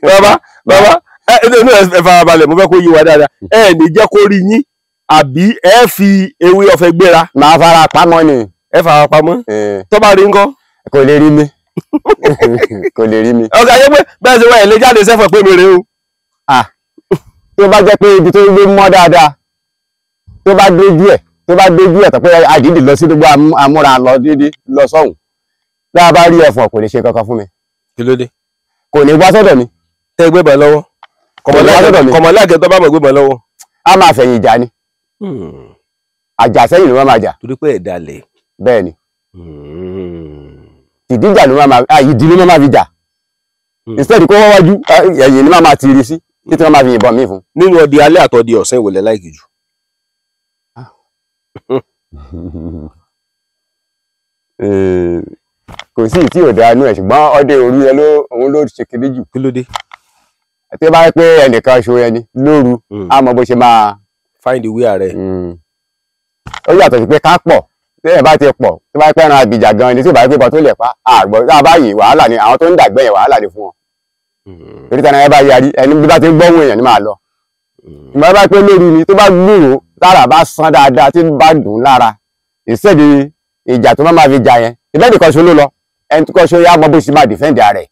Bàbá bàbá ẹ farabalẹ̀, mo fẹ́ kó yí wa dáadáa. Ẹ ní jẹ́ kó rí yín àbí ẹ fi ewé ọ̀fẹ́ gbéra. Màá fara pamọ́ ni. Ẹ fara pamọ́. Tó bá rí ńkọ́. Kò lè rí mi. Kò lè rí mi. Ọ̀gá yẹ pé bẹ́ẹ̀ ṣe wá ẹ̀ lè jáde sẹ́fọ̀ pé mi rèé o. Tó bá jẹ́ pé ibi tó gbé mọ́ dáadáa, tó bá dójú ẹ̀, tó pé àdídì lọ sí gbogbo amúra lọ dídí lọ sọ́hùn. Bí a bá rí ẹ̀fọn kò lè ṣe kankan fún mi. Kí ló dé? Kò ní wá sọ́dọ̀ mi. Tẹ́ gbé bọ̀ lọ́wọ́. Kọ̀mọ̀láàkẹ́ tó bá mọ̀ gbé bọ̀ lọ́wọ́. A máa fẹ̀yìn ìjà ni. Àjà sẹ́yìn ló máa jà. Torí pé ẹ̀dá lẹ̀. Bẹ́ẹ̀ ni. Ìdíjà ló máa ìdí ló máa fi jà. Instead kó wọ́n wájú, ẹ̀yìn ni máa ti rí sí títí wọ́n máa fi yìnbọn míì fún. Nínú ọdẹ alẹ́ àtọdẹ ọ̀sán ìwòlẹ̀ láìkì jù. Kò sí ìtí ò dáa inú ẹ̀, ṣùgbọ́n ọdẹ òru yẹn òun ló ṣe kiri jù. Kí ló dé? Tí ó bá yẹ pé ẹnìkan ṣo ẹni lóru, á mọ bó ṣe máa find the way rẹ. Ó yàtọ̀ sí pé ká pọ̀, tí ẹ̀ bá ti pọ̀, tí bá pẹ́ ẹran àbìjà gan ni, tí ò bá yẹ pé bọ́ tó lè pa àgbọ̀ tá a bá yìn wàhálà ni, àwọn tó ń dàgbẹ́ yẹn wàhálà ni fún wọn. Torí tí ẹran bá yarí, ẹni bí bá ti ń gbọ́hùn èèyàn ni máa lọ. Ìgbà bá pé lóru ni, tó bá gbúròó Tára bá sán dáadáa tí bá dùn lára ìṣèdí ìjà tó máa fi jà yẹn ìbẹ́ẹ̀dì kan ṣo ló lọ ẹni tó kọ́ ṣo yá mọ bó ṣe máa dìfẹ́ǹdì ara ẹ̀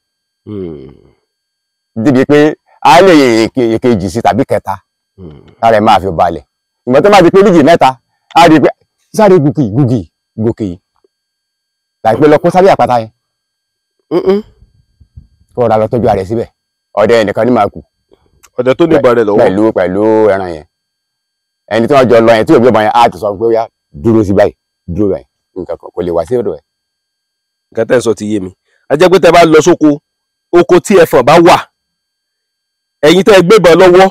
débi pé a lè èkejì sí tàbí kẹta tára ẹ̀ máa fi balẹ̀. Ìgbà tó máa di pé méjì mẹ́ta á rí i pé sáré gòkè gòkè gòkè láìpẹ́ lọ kó sáré àpáta yẹn kó ọ̀rá lọ tọ́jú ara ẹ̀ síbẹ̀. Ọdẹ ẹnìkan ní máa kú. Ọdẹ tó ní ìbọn rẹ̀ lọ́wọ́ pẹ̀lú pẹ̀lú ẹran yẹn ẹni tí wọ́n jọ lọ yẹn tí òbí ọmọ yẹn á ti sọ pé ó yá dúró sí báyìí dúró báyìí nǹkan kan kò lè wá sí ọ̀dọ̀ ẹ̀. Nǹkan tẹ́ ẹ sọ ti yé mi. A jẹ́ pé tẹ́ bá lọ sóko oko tí ẹfọ̀n bá wà ẹ̀yin tẹ́ ẹ gbébọn lọ́wọ́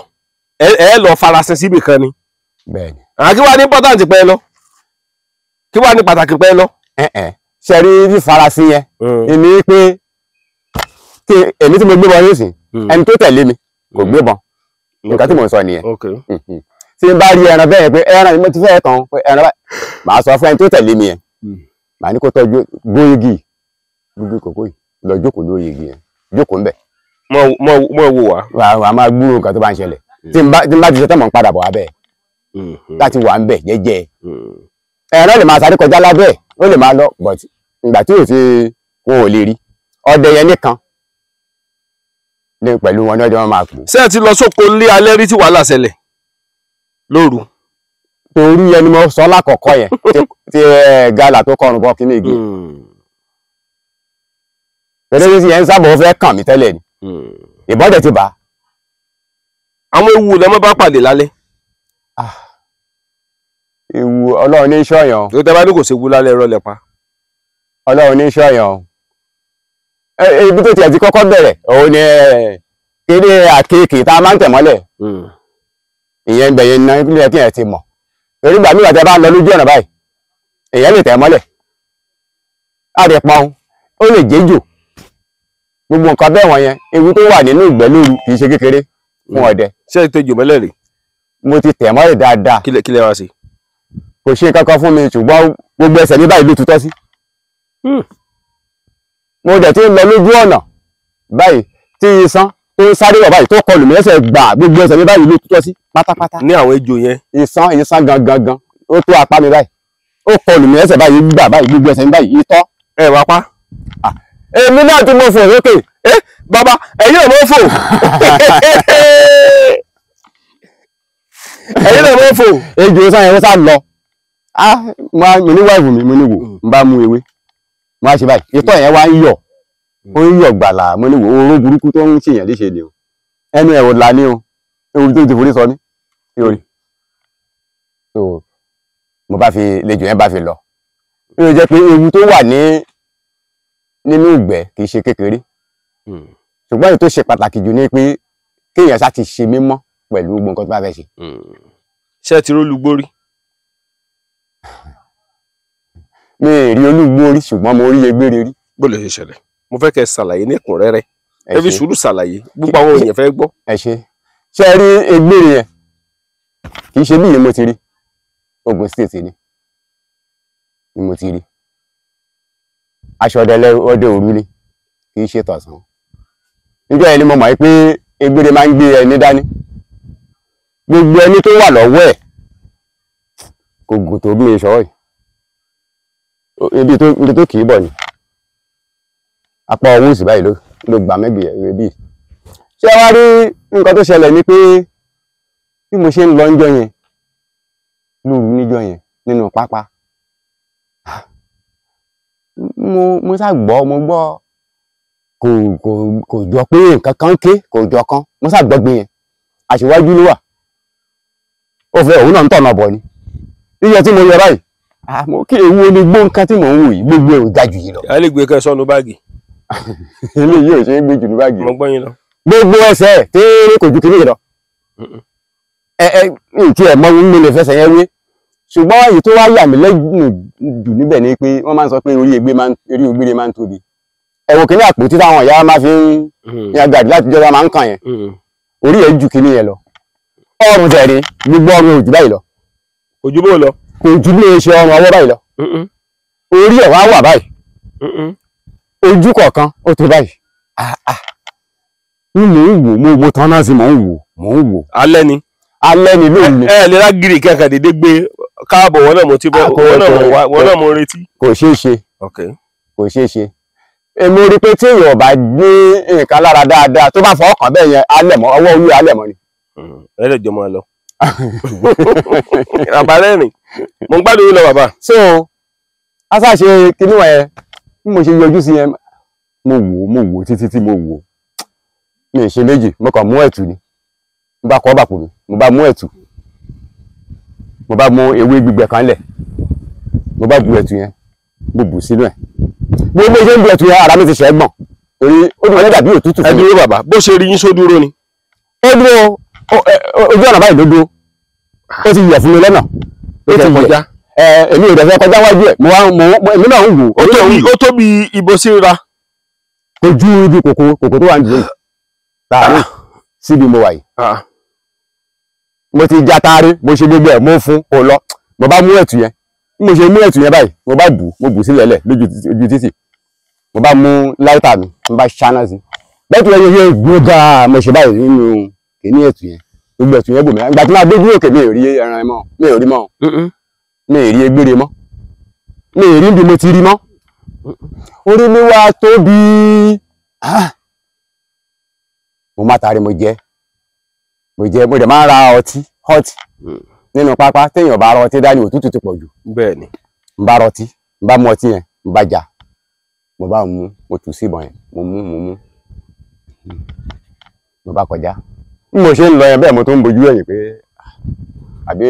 ẹ lọ farasin síbì kan ni. Bẹ́ẹ̀ni. Kí wàá ní important pẹ́ lọ, kí wàá ní pàtàkì pẹ́ lọ. Ṣe rí fífarasin yẹn èmi pé kí èmi tí mo gbébọn yóò sìn ẹni tó tẹ̀lé mi kò gbébọn nǹkan tí mò ń sọ nìyẹn. Tí n bá rí ẹran bẹ́ẹ̀ pé ẹran mo ti fẹ́ kàn pé ẹran báyìí màá sọ fún ẹni tó tẹ̀lé mi yẹn màá ní kó tọ́jú gbóyigi gbogbo kòkó yìí lọ jókòó lórí igi yẹn jókòó ńbẹ̀. Mọ wò wá. Wà á máa gbúrò nǹkan tó bá ń ṣẹlẹ̀ tí n bá ti ṣe tán mọ̀ ń padà bọ̀ wá bẹ́ẹ̀ láti wà ńbẹ̀ jẹ́jẹ́. Ẹran lè máa sáré kọjá lábẹ́ ó lè máa lọ but ìgbà tí ò ti wọn ò lè rí ọdẹ yẹn nìkan ní pẹ̀lú wọn ní ọjọ́ wọn máa kú. Ṣé ẹ ti lọ sóko lé alẹ́ rí tí wàhálà ṣẹlẹ̀ lóru? Torí ẹni mo sọ lákọ̀ọ́kọ́ yẹn tí gálà tó kọrùn bọ kíní igi pẹ̀lú tí yẹn ń sábà fẹ́ kàn mí tẹ́lẹ̀ ni ìbọn dẹ̀ ti bà. Àwọn ewu lẹ mọ́ bá pàdé lálẹ́. Ewu Ọlọ́run ní ṣọ́yàn. Tó tẹ́ bá ní kò séwu lálẹ́ irọ́ lẹ pa. Ọlọ́run ní ṣọ́yàn. Ibi tó tiẹ̀ ti kọ́kọ́ bẹ̀rẹ̀ òun ni kéde àkekèé tá a máa ń tẹ̀ mọ́lẹ̀ ìyẹn ń bẹ̀yẹn náà nílẹ̀ kí ẹ̀ ti mọ̀ torí ìgbà míì àti ẹ bá ń lọ lójú ọ̀nà báyìí èèyàn lè tẹ̀ mọ́lẹ̀ á lè pọn ó lè jéjò gbogbo nǹkan bẹ́ẹ̀ wọ̀nyẹn ewu tó wà nínú ìgbẹ́ lóru kì í ṣe kékeré fún ọdẹ. Ṣé ẹ tẹjò mọ́lẹ̀ rí? Mo ti tẹ̀ mọ́lẹ̀ dáadáa. Kí lẹ wá sí? Kò ṣe kankan fún mi ṣùgbọ́n gbogbo ẹsẹ̀ mi báyìí ló tutọ́ sí. Mo dẹ̀ ti ń lọ lójú ọ̀nà báyìí tí iṣan tó ń sáré wọ̀ báyìí tó kọlù mí lẹ́sẹ̀ gbà gbogbo ẹsẹ̀ mi báyìí ló tutọ́ sí pátápátá. Ní àwọn ejò yẹn. Iṣan gangan gan ó tó apá mi báyìí ó kọlù mí lẹ́sẹ̀ báyìí gbà báyìí gbogbo ẹsẹ̀ mi báyìí itọ́. Ẹ wá pa. Èmi náà ti mo fò sókè. Bàbá ẹ̀yin náà mo fò. Ẹ̀yin náà mo fò. Ejò sàn yẹn ó sá lọ. Mo ní wáìfù mi mo ní wò n bá mú ewé mo á ṣe báyìí itọ́ yẹn wá ń yọ̀ ó ń yọ̀ gbàlà mo ní wò oró burúkú tó ń ṣèyàn léṣe ni o ẹnu ẹ̀ ò là ní o ewu tó ti forí sọ ní orí so mo bá fi lejò yẹn bá fi lọ ó jẹ́ pé ewu tó wà ní nínú ìgbẹ́ kì í ṣe kékeré ṣùgbọ́n èyí tó ṣe pàtàkì jù ni pé kéèyàn ṣá ti ṣe mímọ́ pẹ̀lú gbogbo nǹkan tó bá fẹ́ ṣe. Ṣé ẹ ti rólùgbó rí? Mi ì rí olúgbó rí ṣùgbọ́n mo rí egbére rí. Bó lè ṣe ṣẹlẹ̀? Mo fẹ́ kẹ́ ṣàlàyé ní ẹ̀kúnrẹ́rẹ́ ẹ fi sùúrù ṣàlàyé gbogbo àwọn èèyàn fẹ́ gbọ́. Ẹ ṣe ṣe rí egbére yẹn kì í ṣe bí mo ti rí Ogun State ni mo ti rí aṣọ ọdẹ òru ni kì í ṣe tọ̀sán. Níjọ́ yẹn ni mo mọ̀ pé egbére máa ń gbé ẹni dání gbogbo ẹni tó wà lọ́wọ́ ẹ̀ kò gùn tó bí mi ṣọwọ́ yìí ibi tó kì í bọ̀ ni apá ọwọ́ òsì báyìí ló gbà mẹ́gbẹ̀ẹ́ ẹbí. Ṣé wá rí nǹkan tó ṣẹlẹ̀ ni pé bí mo ṣe ń lọ níjọ́ yẹn lóru níjọ́ yẹn nínú pápá mo sá gbọ́ mo gbọ́ kò jọ pé nǹkan kan ké kò jọ kan mo sá gbọ́ gbé yẹn àṣewájú ló wà ó fẹ́ òun náà ń tọ̀nà bọ̀ ni yíyọ tí mo yọ báyìí àmọ́ kí ewu ni gbó nǹkan tí mò ń wò yìí gbogbo ẹ̀ ò ga jù yìí lọ. A lè gbé kẹ́ sọ́nu báàgì. Eléyìí ò ṣe é gbé jù ní báàgì. Mo gbọ́ yín lọ. Gbogbo ẹsẹ̀ téèrè kò ju kìíní yìí lọ. Ẹ ẹ ntí ẹ mọ mi lè fẹsẹ̀ yẹn wé ṣùgbọ́n èyí tó wá yà mí lẹ́nu jù níbẹ̀ ni pé wọ́n máa ń sọ pé orí egbére máa ń tóbi. Ẹ̀wọ̀n kìíní àpótí táwọn ìyá máa fi ń yan gàdí láti jọba máa ń kàn yẹn orí ẹ̀ ju kìíní yẹn lọ. Ọrùn tẹ̀rí gbogbo ọrùn òjò báyìí lọ. Òjò bó lọ? Kò ju bí o ṣe ọrùn ọwọ́ báyìí lọ. Orí ẹ̀ wá wà báyìí ojú kọ̀ọ̀kan ó tó báyìí. Mò ń wò mo tán náà sí mò ń wò mò ń wò. Alẹ́ ni. Alẹ́ ni lóru ni. Ẹ lè rágìrì kankan dédé gbé káàbọ̀ wọn náà mo ti bọ̀ wọn náà mo retí. Kò ṣeé ṣe. Kò ṣeé ṣe. Èmi rí pé tí èèyàn bá ní nǹkan lára dáadáa tó bá fọwọ́ kàn bẹ́ẹ̀ yẹn alẹ̀ mọ́ ọwọ́ orí alẹ̀ mọ́ ni. Ẹ lè jọ máa lọ. Bàbá rẹ́rìn mo ń gbádùn yín lọ bàbá. So asa ṣe kinní wọn yẹn bí mo ṣe yọjú sí yẹn mo wò títí tí mo wò mi ì ṣe méjì mo kàn mú ẹ̀tù ni mo bá kọ́ bàpò mi mo bá mú ẹ̀tù mo bá mú ewé gbígbẹ kan lẹ̀ mo bá bu ẹ̀tù yẹn mo bù sínú ẹ̀ bí mo ṣe ń bu ẹ̀tù yẹn ara mi ti ṣẹ́ gbọ̀n torí ó dùn dàbí òtútù fún mi. Ẹ dúró bàbá bó ṣe rí yín só dúró ni. Ó dúró ojú ọ̀nà báyìí ló dúró ó ti yẹ̀ fún mi lọ́nà ó ti yẹ̀ èmi ò dẹ̀ fẹ́ kọjá wájú ẹ̀ èmi náà ń wò. Ó tóbi ibo sí ra. Kò ju ibi kòkó tó wà ní ìlú tààrí síbi mo wà yìí. Mo ti já taari mo ṣe gbogbo ẹ̀ mo fún kò lọ mo bá mú ẹ̀tù yẹn bí mo ṣe mú ẹ̀tù yẹn báyìí mo bá bù mo bù sílẹ̀ lẹ̀ lójú títì mo bá mú láìtà mi mo bá ṣáná sí bẹ́ẹ̀ tó yẹ yẹ gbóga mo ṣe báyìí nínú kìíní ẹ̀tù yẹn gbogbo ẹ̀tù yẹn bò mí ìgbà tí máa dójú òkè mi ò rí ẹran mọ́ mi ò rí mọ́ mi ò rí egbére mọ́ mi ò rí bí mo ti rí mọ́ orí mi wá tóbi mo má taari mo jẹ mo dẹ̀ máa ń ra ọtí hot nínú pápá téèyàn bá rọtí dání òtútù ti pọ̀ jù. Bẹ́ẹ̀ ni. N bá rọtí n bá mu ọtí yẹn n bá jà mo bá mú mo tù sí ìbọn yẹn mo mú mo bá kọjá bí mo ṣe ń lọ yẹn bẹ́ẹ̀ mo tó ń bojú ẹ̀yìn pé àbí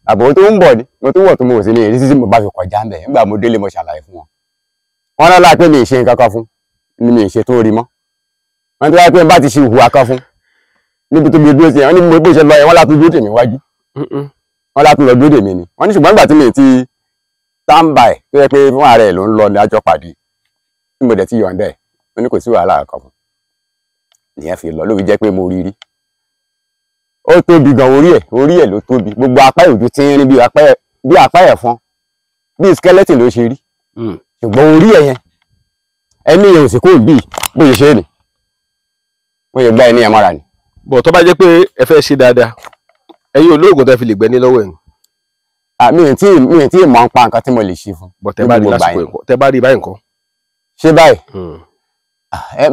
àbò tó ń bọ̀ ni mo tó wọ̀ tó mo ò sí ní ìrísí tí mo bá fi kọjá ń bẹ̀ nígbà mo délé mo ṣàlàyé fún wọn. Wọn lọ́la pé mi ì ṣe nǹkan kan fún ni mi ì ṣe tó rí mọ́ wọn tó wáyé pé n bá ti ṣe ìhùwà kan fún níbi tó gbé dúró sí yẹn wọn ní bó ṣe lọ yẹn wọn látún dúró tèmi wájú wọn látún lọ dúró tèmi ni wọn ní ṣùgbọ́n nígbà tí mi ti táǹbà ẹ̀ tó yẹ pé fún ààrẹ ẹ̀ ló ń lọ ní àjọ pàdé tí mo dẹ̀ ti yọ̀ǹda ẹ̀ wọn ní kò sí wàhálà kan fún nìyẹn fi lọ ló fi jẹ́ pé mo rí rí ó tóbi gan orí ẹ̀ ló tóbi gbogbo apá ìrùjú tí ń rí bí apá ẹ̀fọn bí skeleton ló ṣe rí ṣùgbọ́n orí ẹ̀ yẹn ẹni yẹn ò sì kó bí bó ṣe ṣe ni wọ́n yẹ gbá ẹni yẹn mọ́ra ni. Bọ̀ tó bá jẹ́ pé ẹ fẹ́ ṣe dáadáa ẹ̀yin olóògùn tẹ́ fi lè gbẹ́ni lọ́wọ́ ẹ̀ ni. Mi ì tí ì mọ̀ ń pa nǹkan tí mo lè ṣe fún. Bọ̀ tẹ́ bá rí lásìkò ẹ̀kọ́ tẹ́ bá rí báyìí nǹkan. Ṣé báyìí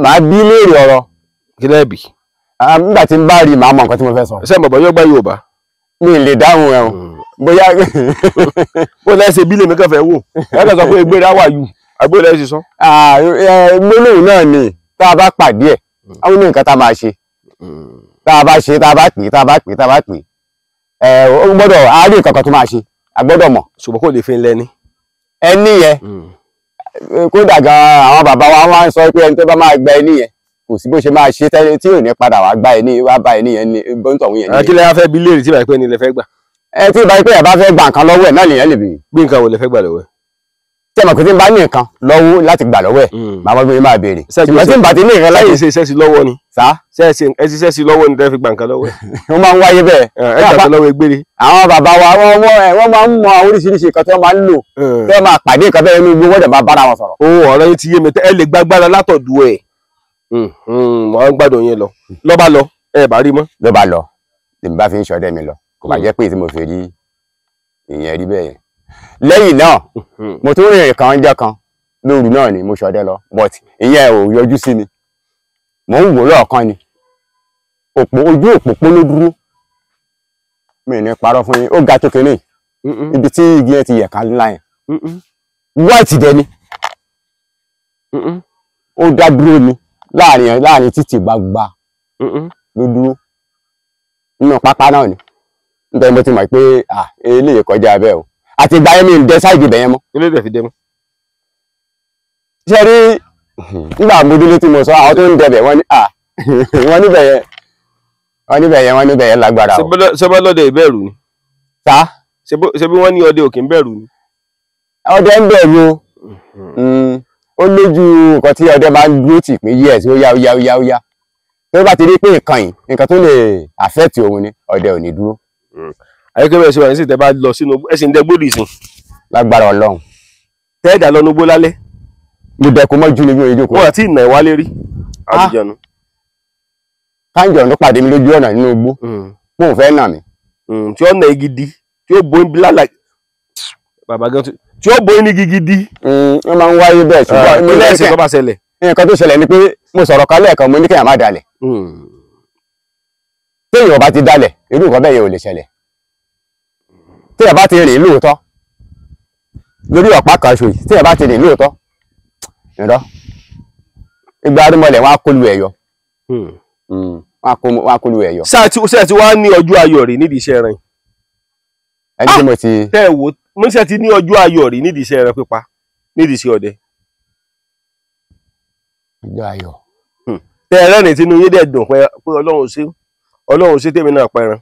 màá bí léèrè ọ̀rọ̀. Kí lẹ́ẹ̀ bì. Nígbà tí n bá rí màá mọ nǹkan tí mo fẹ́ sọ. Ṣé bàbá yóò gbá Yorùbá. Mi ì lè dáhùn ẹ o bóyá. Bó lẹ́sẹ̀ bí lèmi kàn fẹ́ wò ẹ kàn sọ pé egbére wà yù àgbé lẹ́sẹ̀ sọ. Gbólóhùn náà ni tá a bá pàdé ẹ̀ àwọn ní nǹkan tá a máa ṣe tá a bá ṣe tá a bá pè tá a bá pè tá a bá pè ẹ ó gbọ́dọ̀ a rí nǹkan kan tó máa ṣe a gbọ́dọ̀ mọ̀. Ṣùgbọ́n kò lè fi lẹ́ni. Ẹni yẹn kódà gan àwọn bàbá wa máa ń sọ pé ẹni tó bá máa gba ẹni yẹn kò sí bó ṣe máa ṣe tẹ́lẹ̀ tí ò ní padà wá gba ẹni wá bá ẹni yẹn ní bóńtọ̀ òun yẹn ní. Akílẹ̀ á fẹ́ bí léèrè tí ìbá pẹ́ ni lè fẹ́ gbà. Ẹ tí ìbá pẹ́ ẹ̀ bá fẹ́ gba nǹkan lọ́wọ́ ẹ̀ náà lèyàn lè bèèrè. Bí nǹkan wo lè fẹ́ gbà lọ́wọ́ ẹ̀. Tí ẹ mọ̀ pé tí n bá ní nǹkan lọ́wọ́ láti gbà lọ́wọ́ ẹ̀ màá mọ̀ bí mo máa béèrè. Ṣùgbọ́n tí n bá ti ní nǹkan láyè. Ṣé iṣẹ́ sí lọ́wọ́ ni. Sá. Ṣé ẹ ṣiṣẹ́ sí lọ́wọ́ ni tẹ́ fi gba nǹkan lọ́wọ́ ẹ̀. Ó máa ń wáyé bẹ́ẹ̀. Ẹ gbà nǹkan lọ́wọ́ egbére. Àwọn bàbá wa wọ́n máa ń mọ oríṣiríṣi nǹkan tí wọ́n máa ń lò tí wọ́n máa pàdé nǹkan bẹ́ẹ̀ nínú gbogbo máa bára wọn sọ̀rọ̀. Ó ọ̀rọ̀ yín ti yé mi ẹ lè gbàgbára látọ̀dù ẹ̀ wọ́n gbádùn yín lọ lọ́ba lọ ẹ bá rí mọ́. Ló bá lọ lèmi bá fi ń ṣọdẹ mi lọ kò bá jẹ́ pé tí mo fi rí ìyẹn rí bẹ́ẹ̀ yẹn. Lẹ́yìn náà mo tún rìnrìn kan jẹ́ kan lóru náà ni mo ṣọdẹ lọ but ìyẹn ò yọjú sí mi mò ń wò lọ́ọ̀kan ni òpó ojú òpópó ló dúró mi ní parọ́ fún yín ó ga tó kínní ibi tí igi yẹn ti yẹ̀ ká ńlá yẹn white dẹ ni ó dá dúró ni láàrin títì gbagba ló dúró nínú pápá náà ni nítorí mo ti mọ̀ pé eléyìí kọjá bẹ́ẹ̀ o àti ìgbà yẹn mi ń dẹ sáìdì ibẹ̀ yẹn mọ́. Ilé ìdẹ̀ fi dé mọ́. Ṣé rí nígbà mo délé tí mo sọ àwọn tó ń dẹbẹ̀ wọ́n ní wọ́n níbẹ̀ yẹn wọ́n níbẹ̀ yẹn wọ́n níbẹ̀ yẹn lágbára o. Ṣé bá lọ́dẹ ìbẹ̀rù ni. Sá. Ṣé bí wọ́n ní ọdẹ òkè ń bẹ̀rù ni. Ọdẹ ń bẹ̀rù o ó lójú nǹkan tí ọdẹ máa ń dúró tì pé yes ó yá ó yá ó yá ó yá tó bá ti rí pé nǹkan yìí nǹkan tó lè affect òun ni ọdẹ ò ní dúró. Ayékẹ́ bẹ́ẹ̀ ṣe wà nísìnyí tẹ́ bá lọ sínú ẹ̀sìn dẹ́gbòdì sìn. Lágbára Ọlọ́run. Tẹ́ẹ̀dà lọ nugbó lálẹ́. Mo dẹkun mọ́jú ní bí ojú. Wọ́n àti ìnà ìwálé rí. Àlùjọ̀nù. Káńjọ̀nù pàdé mi lójú ọ̀nà nínú igbó. Mo ò fẹ́ nà mí. Tí ó nà igi di, tí ó bo ibi lálà bàbá gan, tí ó bo ní igi gidi. Wọ́n máa ń wáyé bẹ́ẹ̀, ṣùgbọ́n ilé ẹ̀sìn tó bá ṣẹlẹ̀. Nǹkan tó ṣẹlẹ̀ ni pé mo sọ̀rọ̀ kan lẹ́ẹ̀kan, mo ní kéèyàn má dalẹ̀. Téèyàn bá ti dalẹ̀, irú nǹkan bẹ́ẹ̀ yẹn ò lè ṣẹlẹ̀. Téèyàn bá ti rìn lóòótọ́ lórí ọ̀pá kan ṣo yìí, téèyàn bá ti rìn lóòótọ́, ìrọ́ ìgbà arúmọlẹ̀ wọn á kólu ẹ̀yọ. Wọn á kólu ẹ̀yọ. Ṣé ti wá ní ọjọ́ ayọ̀ rí nídìí iṣẹ́ rẹ̀? Ẹni tí mo ti. Tẹ́ ẹ wò, mo ṣe ti ní ọjọ́ ayọ̀ rí nídìí iṣẹ́ rẹ̀ pípa, nídìí iṣẹ́ ọdẹ. Ọjọ́ ayọ̀. Tẹ́ ẹ rẹ́rìn tínú yín dẹ̀ dùn pé Ọlọ́run ṣe, Ọlọ́run ṣe tèmi náà pẹran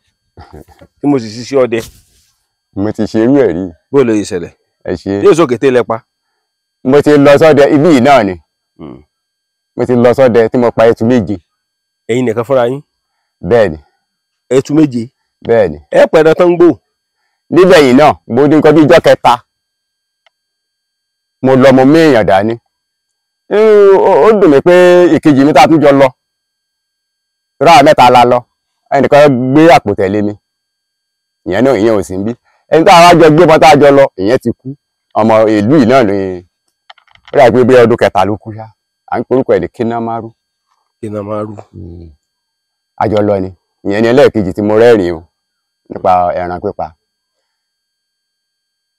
tí mo sì ṣiṣẹ́ ọdẹ. Mo ti ṣe irú ẹ̀ rí. Bó ló yẹ ṣẹlẹ̀? Ẹ ṣe. Yóò sókè tẹ́lẹ̀ pa. Mo ti lọ sọ́dẹ ibí yìí náà ni. Mo ti lọ sọ́dẹ tí mo pa ẹtu 7. Ẹ̀yin nìkan fúnra yín? Bẹ́ẹ̀ni. Ẹtu 7? Bẹ́ẹ̀ni. Ẹ pẹ̀rẹ̀ tán gbò. Níbẹ̀ yìí náà, mo dín nǹkan bí ijọ́ kẹta. Mo lọ, mo mú èèyàn dání. Ó dùn mí pé ìkejì mi tá a tún jọ lọ. Ráà mẹ́ta la lọ. Ẹnìkan gbé àpò tẹ̀lé mi. Ìyẹn náà, ìyẹn ò sí níbí. Ẹni tá a wá jọ gbé bọ́n tá a jọ lọ, ìyẹn ti kú. Ọmọ ìlú yìí náà ni ó dà pé bí ọdún kẹta ló kú ṣá. À ń porúkọ ẹ̀ ní Kínàmárù. Kínàmárù. A jọ lọ ni. Ìyẹn ni ẹlẹ́ẹ̀kejì tí mo rẹ́rìn-ín o nípa ẹran pípa.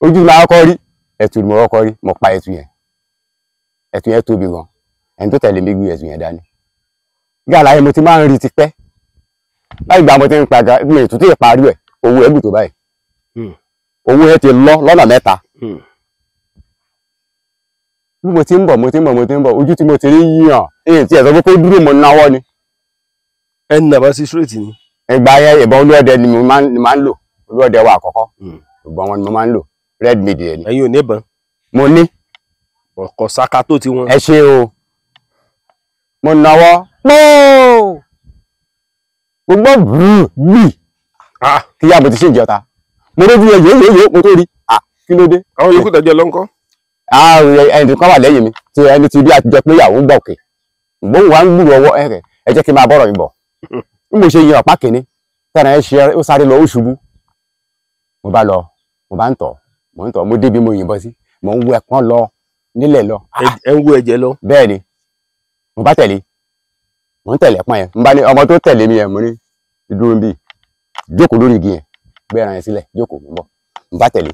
Ojú mi àkọ́kọ́ rí, ẹtu ni mo kọ́kọ́ rí, mo pa ẹtu yẹn. Ẹtu yẹn tóbi gan. Ẹni tó tẹ̀lé mi gbé ẹtu yẹn dání. Gàlà yẹn mo ti máa ń rí tipẹ́. Láì gbà mo ti ń pa ga, mi ò tún tí ì parí ẹ̀, owó ẹ̀ gùn tó báyìí. Owó ẹ̀ ti lọ lọ́nà mẹ́ta. Bí mo ti ń bọ̀, mo ti ń bọ̀, mo ti ń bọ̀, ojú tí mo ti rí yíyàn, èyí tí ẹ̀ sọ pé kó dúró, mo náwó ni. Ẹ nà bá sí straight ni. Ìgbà yẹn ìbọn olúọdẹ ni mo máa ń lò. Olúọdẹ wa àkọ́kọ́. Ìbọn wọn ni mo máa ń lò. Red media ni. Ẹ̀yin ò ní ìbọn? Mo ní. Ọkọ̀ saka tó ti wọn. Ẹ ṣe o. Mo náwó. Pọ́ọ̀! Gbogbo bùrù gbì. Kí yá mo ti ṣe ìjọta. Mo rójú ẹ yóò mo tó rí. Kí ló dé? Àwọn yòókù tẹ̀jọ́ lọ ńkọ́? Ẹni tó kọ́ wà lẹ́yìn mi tí ẹni tí bí àtijọ́ pé ìyàwó ń gbọ̀ òkè. Ìgbóhùn wa ń gbúrò ọwọ́ ẹ̀rẹ̀. Ẹ jẹ́ kí n máa bọ́rọ̀ mi bọ̀. Bí mo ṣe yin ọ̀pá kìíní, tẹ́ran ẹ ṣe ó sáré lọ, ó ṣubú. Mo bá lọ, mo bá ń tọ̀, mo ń tọ̀, mo débi mo yìnbọn sí, mo ń wo ẹ̀pọ́n lọ nílẹ̀ lọ. Ẹ ń wo ẹ̀jẹ̀ lọ. Bẹ́ẹ̀ ni, mo bá tẹ̀lé, mo ń tẹ̀lé ẹ̀pọ́n yẹn. Mo bá ní ọmọ tó tẹ̀lé mi yẹn, mo ní dúró níbí, jókòó lórí igi yẹn, gbé ẹran yẹn sílẹ̀, jókòó, mo ń bọ̀. Mo bá tẹ̀lé,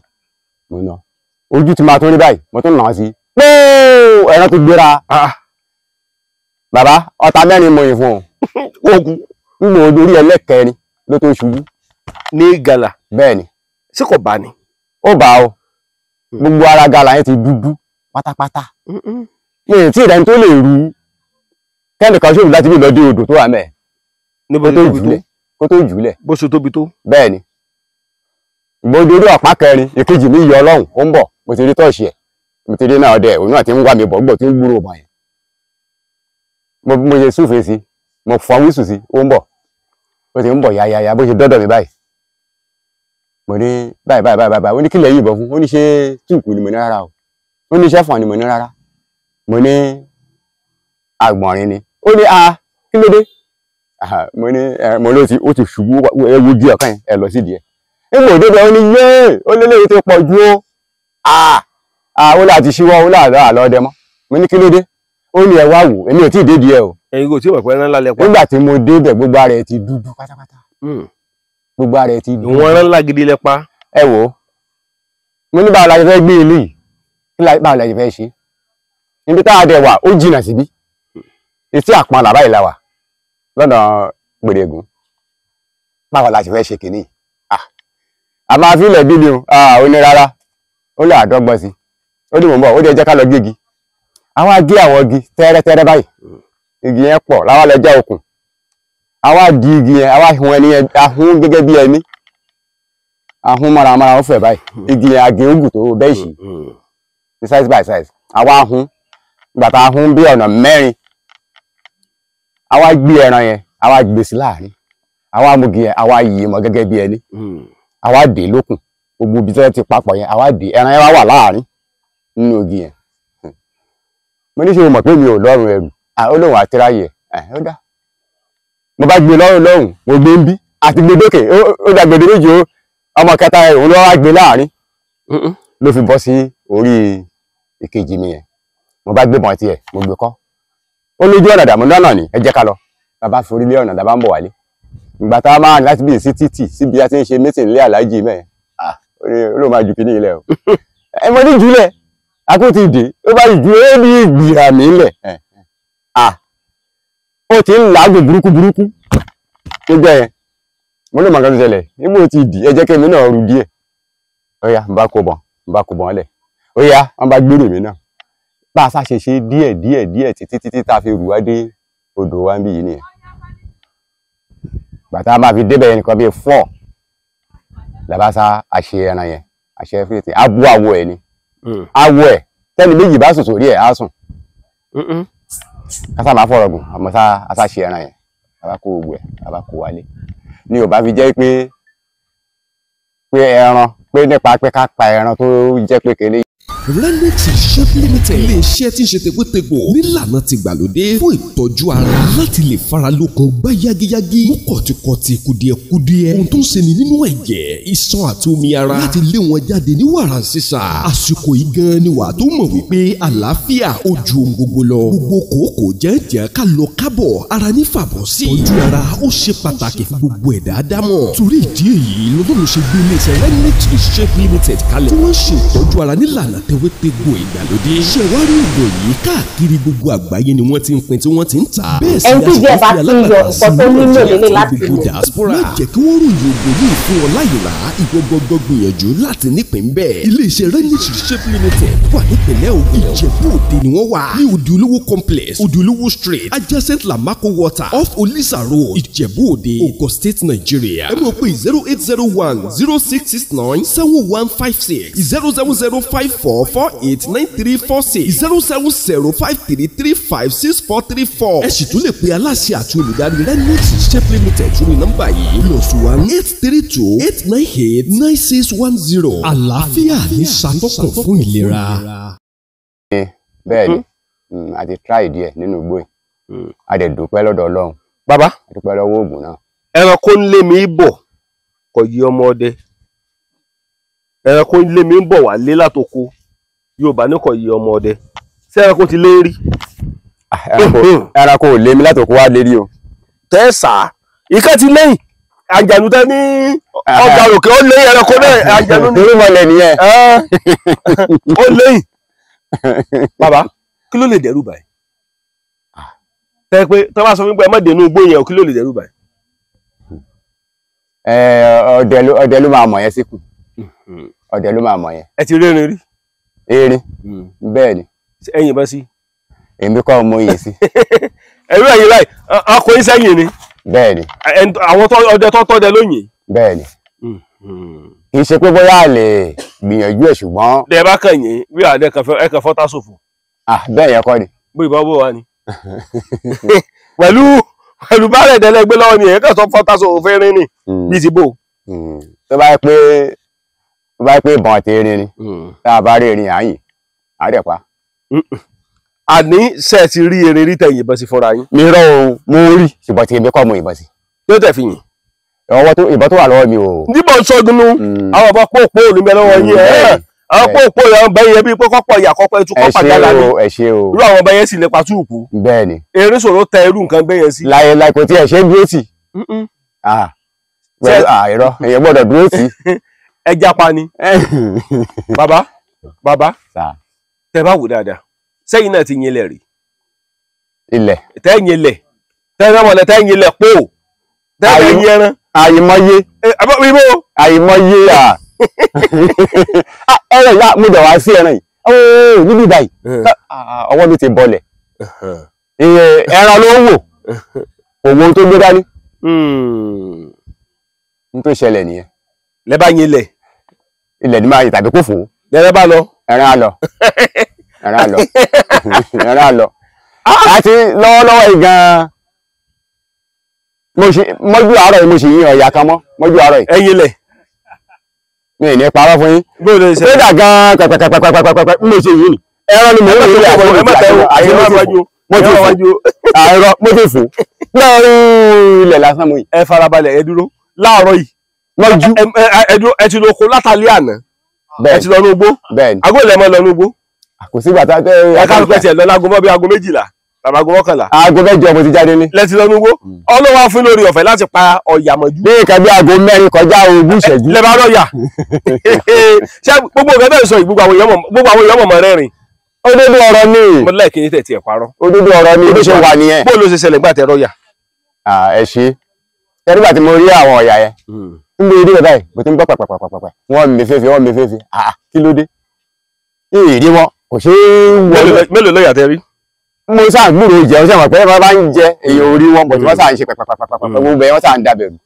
mo ń lọ. Ojú ti máa tún rí báyìí, mo tún nà án sí. Póò! Ẹran tó gbéra. Bàbá, ọta mẹ́rin mo yìn fún un. Ogun. Ń gbò orí ẹlẹ́kẹrin ló tó ṣubú. Ní gàlà. Bẹ́ẹ̀ ni. Ṣé kò bá ni? Ó bá o. Gbogbo ara gàlà yẹn ti dúdú pátápátá. Mi ò tí ì rẹni tó lè rú. Kẹ́nìkan ṣòwò láti bí lọ dé odò tó wà mẹ́ẹ̀. Níbo tó tóbi tó? Kó tó jùlẹ̀. Bó ṣe tóbi tó? Bẹ́ẹ̀ ni. Gbogbo orí ọ̀pá kẹrin, ìkejì mi yọ Ọlọ́run, ó ń bọ̀. Mo ti rí tọ́ọ̀ṣì ẹ̀. Mo ti rí náà ọdẹ, òun náà ti ń wá mi bọ̀, gbọ̀ tí ń gbúrò bọ̀ yẹn. Mo ṣe súfèé sí, mo fọ wíṣù sí, ó ń bọ̀. Ó ti ń bọ̀ yáyáyá, bó ṣe dọ́dọ̀ mi báyìí. Mo ní báyìí báyìí báyìí báyìí, ó ní kílẹ̀ yìnbọn fún, ó ní ṣé túùkù ni mo ní rárá o. Ó ní ṣẹ́fọ̀n ni mo ní rárá. Mo ní àgbọ̀nrín ni. Ó ní a kí ló dé? Mo ní mo ló ti ó ti ṣubú, ẹ wo di ọ̀kan yẹn, ẹ lọ sí díẹ̀. Nígbà òde bẹ́ẹ̀ ó ní yéè, ó lé léyìí tó pọ̀ ju ó. Ó láti ṣíwọ́, ó láàlọ́ àlọ́ ọdẹ mọ́. Mo ní kí ló dé? Ó ní ẹ wá wò, èmi ò tí ì dé díẹ̀ o. Ẹ̀yin kò tí ì mọ̀ pé ẹran ńlá lẹ pa. Nígbà tí mo débẹ̀, gbogbo ara ẹ̀ ti dúdú pátápátá. Gbogbo ara ẹ̀ ti dúdú. Ìwọ̀n ẹran ńlá gidi lẹ pa. Ẹ wò ó. Mo ní báwo la ṣe fẹ́ gbé ilé yìí? Báwo la ṣe fẹ́ ṣe? Níbi tá a dẹ̀ wà, ó jìnnà síbí. Etí àpọn làbá yìí la wà lọ́nà Gbèrègùn. Báwo la ṣe fẹ́ ṣe kìíní? A máa fi ilẹ̀ bí ni o. Ó ní rárá. Ó lè àdọ́gbọ́n sí. Ó ní mò ń bọ̀, ó dẹ̀ jẹ́ ká lọ gégi. Àwa gé àwọn igi tẹ́rẹ́tẹ́rẹ́ báyìí. Igi yẹn pọ̀, láwa lọ já okùn. Àwa di igi yẹn, àwa hun ẹni yẹn, a hun gẹ́gẹ́ bí ẹni. A hun mọ́ramọ́ra ó fẹ̀ báyìí. Igi yẹn a gé ogun tó bẹ́ẹ̀ sì. Ní size by size. Àwa hun. Ìgbà tá a hun bí ọ̀nà mẹ́rin. Àwa gbé ẹran yẹn, àwa gbé sí láàrin. Àwa mú igi yẹn, àwa yí mọ́ gẹ́gẹ́ bí ẹni. Àwa dè lókùn. Gbogbo ibi tí wọ́n ti papọ̀ yẹn, àwa dè. Ẹran yẹn wá wà láàrin nínú igi yẹn. Mo ní ṣe o mọ̀ pé mi ò lọ́rùn ẹrù. Ó lóun àtiráyè ẹ̀, ó dá. Mo bá gbé lọ́rùn lọ́hùn, mo gbé ń bí. Àti gbèdókè ó da gbèdé méjì ó ọmọ kẹta ẹ̀ òun ló wá gbé láàrin ló fi bọ́ sí orí ìkejì mi yẹn. Mo bá gbébọn tiẹ̀ mo gbé kọ́ ó lójú ọ̀nà dàmú lọ́nà ni ẹ jẹ́ ká lọ. Bàbá fi orílẹ̀ ọ̀nà dàbá ń bọ̀ wálé. Ìgbà tá a máa láti bí sí títì síbi a ti ń ṣe mítìn lé aláàjì mẹ́ẹ̀ ó ló máa ju kíní ilẹ̀ o. Ẹ mo ní jùlẹ̀ akó ti dé ó bá jù ó ní ìgbìrà mi lẹ̀. Ó ti ń làágùn burúkú burúkú níjọ́ yẹn. Mo ló máa kan tó ṣẹlẹ̀ níbo ti dì ẹ jẹ́ kí èmi náà rú díẹ̀. Ó yá n bá kó bọ̀n n bá kó bọ̀n lẹ̀. Ó yá wọ́n bá gbérò mi náà. Bá a ṣàṣe ṣe díẹ̀ díẹ̀ díẹ̀ títí títí tá a fi rù wá dé odò wa ń bí yìí nìyẹn. Bàtà máa fi débẹ̀ nìkan bíi 4 làbá sá àṣe ẹran yẹn àṣe everything abo àwọ̀ ẹ̀ ni awọ ẹ̀ tẹ́ni méjì bá sùn sórí ẹ̀ á sùn. Kásá máa fọ̀rọ̀ gùn àmọ́ sá a ṣe ẹran yẹn àbá kó gbogbo ẹ̀ àbá kó wálé. Ni ò bá fi jẹ́ pé ẹran pé nípa pé ká pa ẹran tó jẹ́ pé kéré. Renix Chef Limited ilé-iṣẹ́ tí ń ṣe tegbótegbò nílànà tìgbàlódé fún ìtọ́jú ara láti lè faralókun gbá yágíyágí mú kọ̀tìkọ̀tì kùdìẹ̀kudiẹ ohun tó ń ṣeni nínú ẹ̀jẹ̀ iṣan àti omi ara láti lé wọn jáde ní wàrà sísà. Àsìkò yìí gan ni wà tó mọ̀ wípé àlàáfíà ó ju ohun gbogbo lọ. Gbogbo kòókòó jẹ́ǹjẹ́ ká lọ kábọ̀ ara ní fàbọ̀ sí. Ìtọ́jú ara ó ṣe pàtàkì fún gbogbo ẹ̀dá dámọ̀. Torí ìdí èyí lọ́dún ṣe gbé iléeṣẹ́ Renix Chef Limited kalẹ̀ tí wọ́n ṣe ìtọ́jú ara nílànà tewétegbò ìgbàlódé. Ṣẹ̀wárí ògùn yìí káàkiri gbogbo àgbáyé ni wọ́n ti ń pín tí wọ́n ti ń tà. Bẹ́ẹ̀ sì Ẹni tí ìjẹ́ bá ti ń yọ nǹkan tó nílò lélẹ̀ láti gbogbo lò. diaspora. Má jẹ́ kí wọ́n ròyìn ògùn yìí fún ọ láyè rà ìwọ gbọ́gbọ́ gbìyànjú láti nípìn bẹ́ẹ̀. Iléeṣẹ́ Renix Chef Limited wà nípìnlẹ̀ Ògùn. Ìjẹ̀bú Òde ni wọ́n wà. Ní Odùolówó complex Odùolówó street adjacent Lamako water off Olisa road Ìjẹ̀bú Òde Ogun State Nigeria. Ẹ mọ̀ pé 0801 0669 7156 070 54 48 93 46 070 53 35 64 34. Ẹ sì tún lè pe aláṣẹ àti olùdarí Renix Chef Limited sórí nọ́mbà yìí +1 832 898 9610. Àlàáfíà ní ṣàtọ́kùn fún ìlera. Bẹ́ẹ̀ ni a ti try díẹ̀ nínú igbó yìí. A dẹ̀ dúpẹ́ lọ́dọ̀ Ọlọ́run. Bàbá a dúpẹ́ lọ́wọ́ Ògùn náà. Ẹranko ń lé mi bọ̀ kò yí ọmọ ọdẹ. Ẹranko ń lé mi bọ̀ wá lé látoko. Yorùbá ní kò yí ọmọ ọdẹ. Ṣé ẹranko ti lé rí? Ẹranko ò lé mi látòkó wá lérí o. Tẹ́sà ìkan ti lẹ́yìn àjànú tẹ́ ní ọgbà òkè ó lé ẹranko náà àjànú ní. Irúnmọlẹ̀ nìyẹn. Ó lẹ́yìn. Bàbá kí ló lè dẹ́rù báyìí? Tẹ́ pé tọ́ bá sọ fún mi pé ẹ má dénú igbó yẹn o, kí ló lè dẹ́rù báyìí? Ọdẹ ló máa mọ̀ yẹn síkù. Ọdẹ ló máa mọ̀ yẹn. Ẹ ti rí erin rí? Erin bẹ́ẹ̀ ni. Ẹ̀yin bá sí. Èmi kọ́ mo yìn sí. Ẹ̀rú ẹ̀yin báyìí ọkùnrin sẹ́yìn ni. Bẹ́ẹ̀ ni. Àwọn ọdẹ tó tọ́dẹ lóyìn. Bẹ́ẹ̀ ni. Kì í ṣe pé bóyá a lè gbìyànjú ẹ̀ ṣùgbọ́n. Dẹ̀ bá kàn yín bí àdẹ kan fọ́tà ṣòfò. Bẹ́ẹ̀ yẹn kọ́ ni. Bó ìbá bó wa ni. Pẹ̀lú bárẹ̀ ìdẹ́lẹ́gbẹ́ lọ́wọ́ ni ẹ̀yẹ́ kàn sọ fọ́tà ṣòfò fẹ́ rin ni bí ti bò. Tó bá pé ìbọn ti rin ni tá a bá rí erin àyìn àárẹ̀ pa. Àní ṣe ti rí erin rí tẹ̀yìn ìbọn sí fúnra yín. Mi rọ o, mo rí ṣùgbọ́n tí èmi kọ́ mo ìbọn sí. Yóò tẹ̀ fi yìn. Ọwọ́ tó ìbọn tó wà lọ́wọ́ mi o. Níbo ń sọgunu àwọn ọba pòpò ní bẹ lọ́wọ́ yín ẹ̀. Àwọn pòpò yẹn bẹ yẹn bí pé kọ́pọ̀ ìyà kọ́pọ̀ ẹtú kọ́pà gálà ni. Ẹ ṣé o. Irú àwọn ọba yẹn sì lè pa túùkù. Bẹ́ẹ̀ ni. Erin ṣòro tẹ irú nǹkan bẹ́ẹ̀ yẹn sí. Láyé láì kò tí ẹ ṣe dúró tì. Irọ́ èèyàn gbọ́dọ̀ dúró tì. Ẹ japa ni. Bàbá bàbá tẹ bá wò dáadáa sẹ́yìn náà ti yin ilẹ̀ rí. Ilẹ̀. Tẹ́ yin ilẹ̀ tẹ́ ẹ mọ̀lẹ́ tẹ́ yin ilẹ̀ pò tẹ́ ẹ yin ẹran. Àyìmọye. Àyìmọye à. Ẹran ìyá mo dẹ̀ wá sí ẹran yìí. Ooo níbí báyìí ọwọ́ mi ti bọlẹ̀. Ẹran ló ń wò òwò tó gbé dání. N tó ṣẹlẹ̀ nìyẹn. Lẹ́ bá yin ilẹ̀. Ilẹ̀ ni máa yìn tàbí kò fò. Lẹ́rẹ́ bá lọ. Ẹran á lọ. Ẹran á lọ. Ẹran á lọ. Àti lọ́wọ́lọ́wọ́ yìí gan-an. Mo ṣe mọ́jú àárọ̀ yìí mo ṣe yín ọ̀yà kan mọ́ mọ́jú àárọ̀ yìí. Ẹyin lẹ̀. Mi ì ní parọ́ fún yín. Bóòlù ṣe. Kódà gan-an pẹ̀pẹ̀pẹ̀pẹ̀pẹ̀pẹ̀ mo ṣe yìí ni. Ẹran ni mò ń rí àti mo ti fò. Àìrọ̀ mo ti fò. Lọ́rùn ilẹ̀ lásán mo yìí. Ẹ farabalẹ̀ ẹ dúró. Láàárọ̀ yìí. Mọ́jú. Ẹ ti lọ oko látàlẹ́ àná. Ẹ ti lọ ní ugbó. Bẹ́ẹ̀ni. Aago ilẹ̀ mọ́ lọ ní ugbó. Kò sígbà tá ẹ ká pẹ́ tiẹ̀ lọ láago mọ́ bí aago 12 tàbí aago 11. Aago 8 mo ti jáde ní. Lẹ ti lọ ní ugbó. Ọlọ́wọ́ fún lórí ọ̀fẹ́ láti pa ọ̀yà mọ́jú. Bí nǹkan bí aago 4 kọjá 20 ìṣẹ́jú. Lẹ bá rọ̀yà. Ṣé gbogbo ọ̀gá bẹ́ẹ̀ sọ yìí gbogbo àwọn èèyàn mọ̀ rẹ́rìn. Òdodo ọ̀rọ̀ ni. Mo láì kí ní tẹ̀ tiẹ̀ parọ́. Òdodo ọ̀rọ̀ ni bó ṣe wà nìyẹn. Bó ló ṣe ṣẹlẹ̀ gbà tẹ rọ̀yà? Ẹ ṣe. Nígbà tí mo rí àwọn ọ̀yà yẹn, ń gbé ilé báyìí, mo ti ń gbọ́ pàpàpàpàpà, wọ́n mi fẹ́fẹ́, wọ́n mi fẹ́fẹ́, kí ló dé? Ìrírí wọn kò ṣe é wọlé. Mélòó lọ́yà tẹ rí? Mo sáà gbúròó jẹun, ṣe mọ̀ pé wọ́n bá ń jẹ èèyàn orí wọn, bọ̀ tí wọ́n sáà ń ṣe pàpàpàpàpà, gbogbo ẹ̀ wọ́n sáà ń dabẹ̀rù.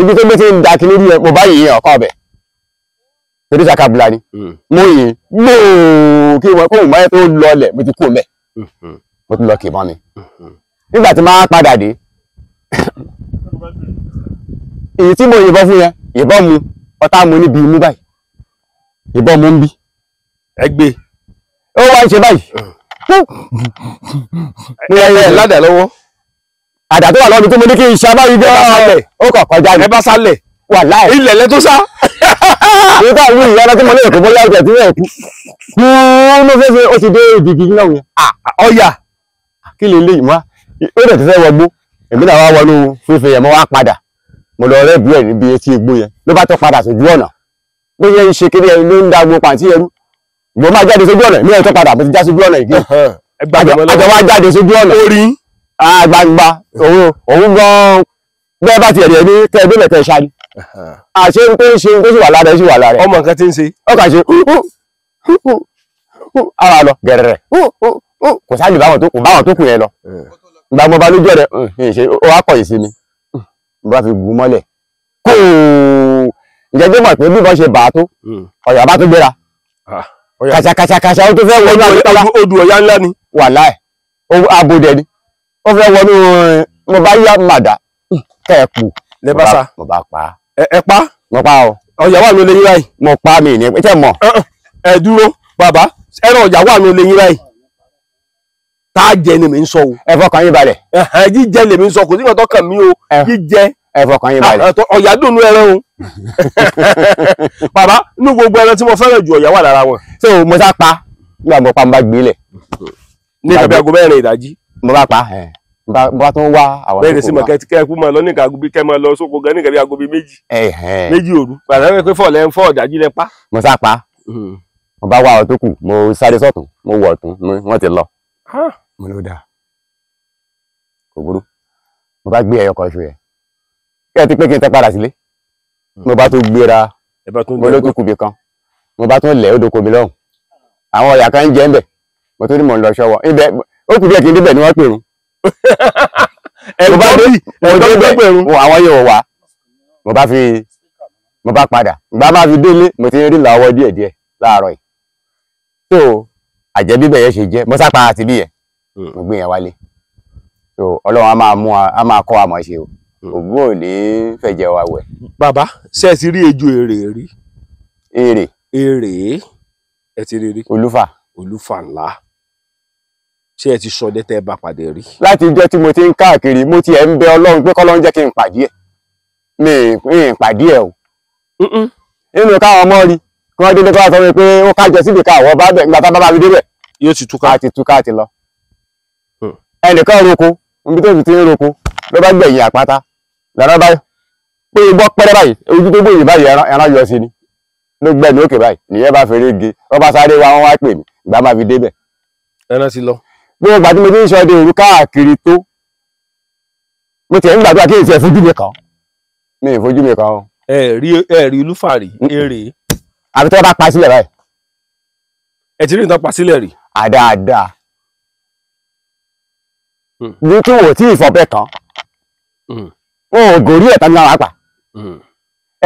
Ibi tó gbé ti ń da kí lórí ẹ, mo bá yìnyín ọ̀kan ọbẹ̀. Torí sakabula ni. Mo yìn gbòò kí wọn kóhùn mọ́ ẹ tó lọlẹ̀, mo ti kú mẹ́. Mo tún lọ kì mọ́ mi. Nígbà tí máa padà dé, èyí tí mo yìnbọn fún yẹn, ìbọn mu, ọ̀tá mu níbi imú báyìí. Ìbọn mu ń bí. Ẹ gbé. Ó wá ń ṣe báyìí. Ẹ ládàá lọ́wọ́. Àdá tó wà lọ́wọ́ mi tí mo ní kí n ṣe abáyé gan-an. Ó kàn kọjá ni. Ẹ bá sálẹ̀. Wà láì. Ilẹ̀ lẹ tó sá. Nígbà wo ìyá ọlọ́tí mo lè kó bóyá ọjà tí wọ́n kú. Kú ló fẹ́ fẹ́ ó ti dé ìdìgì náà yẹn. Ọ̀yà. Kí lè lè mọ́? Ó dẹ̀ ti fẹ́ wọgbó. Èmi náà wá wọnú fífi yẹn mo wá padà. Mo lọ rẹ́ bíẹ̀ níbi etí igbó yẹn. Ló bá tó padà sójú ọ̀nà. Bó ṣe ń ṣe kiri ẹni ló ń da gbogbo pàǹtí ẹrú. Mo máa jáde sójú ọ̀nà, èmi náà tó padà mo ti já sójú ọ̀nà yìí. Àjọ wá jáde sójú ọ̀nà. Orí. Gbangba òun gan-an bẹ́ẹ̀ bá ti ẹ̀rí ẹni kẹ́ ẹ débẹ̀ kẹ́ ẹ ṣáájú. Àṣé n tó ń ṣe n tó sì wà lára ẹ sì wà lára ẹ. Ọmọ nǹkan tí ń ṣe. Ó kà ṣe ara lọ gẹ̀rẹ̀rẹ̀ kò sáà lè báwọn tó kù báwọn tó kù yẹn lọ. Ìgbà mo bá lójú ọ̀rẹ́ ṣe ó wá kọ̀yìn sí mi. Mo bá fi gún mọ́lẹ̀. Kóò ǹjẹ́ jẹ́ mọ̀ pé bí wọ́n ṣe bà á tó ọ̀yà bá tó gbéra. Kàṣàkàṣàkàṣà ó tó fẹ́ wọnú àgbẹ̀tọ́lá. Odù ọ̀yà ńlá ni. Wàláì abodẹ ni. Ó fẹ́ wọnú mo bá yá màdá kẹ́ẹ̀pù. Lẹ bá sá. Mo bá pa á. Ẹ pa. Mo pa o. Ọ̀yà wà ní olè yín báyìí. Mo pa mi ní ẹ mọ̀. Ẹ dúró bàbá ẹran ọ̀yà wà ní olè yín báyìí. Tá a jẹ ni mi ń sọ o. Ẹ fọkàn yín balẹ̀. Jíjẹ lèmi ń sọ kò sí nǹkan tó kàn mí o. Jíjẹ. Ẹ fọkàn yín balẹ̀. Ọ̀yà dùn nú ẹran o. Bàbá inú gbogbo ẹran tí mo fẹ́ràn jù ọ̀yà wà lára wọn. So mo sá pa nígbà mo pa mo bá gbé lẹ̀. Ní ìkàbí aago 4 ìdájí. Mo bá pa ẹ mo bá tún wá àwọn tó kù wá. Bẹ́ẹ̀ni sí mọ̀ kẹ́ kú mọ̀ lọ ní ìkàgùn bí kẹ́ mọ̀ lọ sóko gan ní ìkàbí aago bíi 2 òru. Bàbá mi pé fọ́ọ̀lẹ́ ń fọ́ ìdájí lẹ pa. Mo sá pa mo bá wá àwọn tó kù mo sáré sọ́tún mo wọ̀ ọ̀tún wọ́n ti lọ. Mo ló dáa kò burú mo bá gbé ẹyọ kan ṣu yẹn kí ẹ ti pé kí n tẹ padà sílé mo bá tún gbéra mo ló tún kùbì kan mo bá tún lẹ̀ ó doko mi lọ́hùn àwọn ọ̀yà kan ń jẹ́ ń bẹ̀ mo tún ní mò ń lọ ṣọ́wọ́ ibẹ̀ ó kù díẹ̀ kí n débẹ̀ ni wọ́n pèrún. Mo débẹ̀ àwọn yóò wá mo bá fi mo bá padà ìgbà máa fi délé mo ti rí làwọ̀ díẹ̀díẹ̀ láàárọ̀ yìí tó àjẹbí bẹ̀ yẹn ṣe jẹ́ mo sápa àti bí yẹn mo gbé yẹn wálé so Ọlọ́run á máa mú a máa kọ́ àmọ́ ṣe o Ògún ò ní fẹ̀jẹ̀ wa wẹ̀. Bàbá ṣé ẹ ti rí ejò èrè rí? Èrè. Èrè ẹ ti rí rí. Olúfà. Olúfà ńlá. Ṣé ẹ ti ṣọdẹ tẹ́ ẹ bá pàdé rí? Láti ijọ́ tí mo ti ń káàkiri mo ti ẹ̀ ń bẹ Ọlọ́run pé kọ́lọ́run jẹ́ kí n pàdé ẹ̀ mi ì pàdé ẹ̀ o. Nínú káwọn ọmọ rí kí wọ́n délé kí wọ́n sọ pé ó kájọ síbi káwọ́ bá bẹ̀ nígbà tá bá bá fi débẹ̀. Yóò ti túká. A ti túká ti lọ. Ẹnìkan roko níbi tó fi ti ń roko ló bá gbẹ̀yìn àpáta lọ́nà báyìí pé igbó pẹ́rẹ́ báyìí ojú tó gbòyìn báyìí ẹran yọ sí ni ló gbẹ̀mí òkè báyìí nìyẹn bá fèrè ge wọ́n bá sáré wá wọ́n wá pè mí ìgbà máa fi débẹ̀. Ẹran ti lọ. Gbogbo ìgbà tí mo ti ń ṣọdẹ òru káàkiri tó mo tiẹ̀ ń gbàdúrà kí n tiẹ̀ fojú mi kàn mi ì fojú mi kàn o. Ẹ rí olúfà rí èrè. Àbí tí wọ́n bá pa sílẹ̀ báyìí. Ẹ ti rí nǹkan pa sílẹ̀ rí. Àdáadáa. Ní kí wò tí ìfọ̀bẹ kan wọn ò gòrí ẹ̀tàn ní ara pa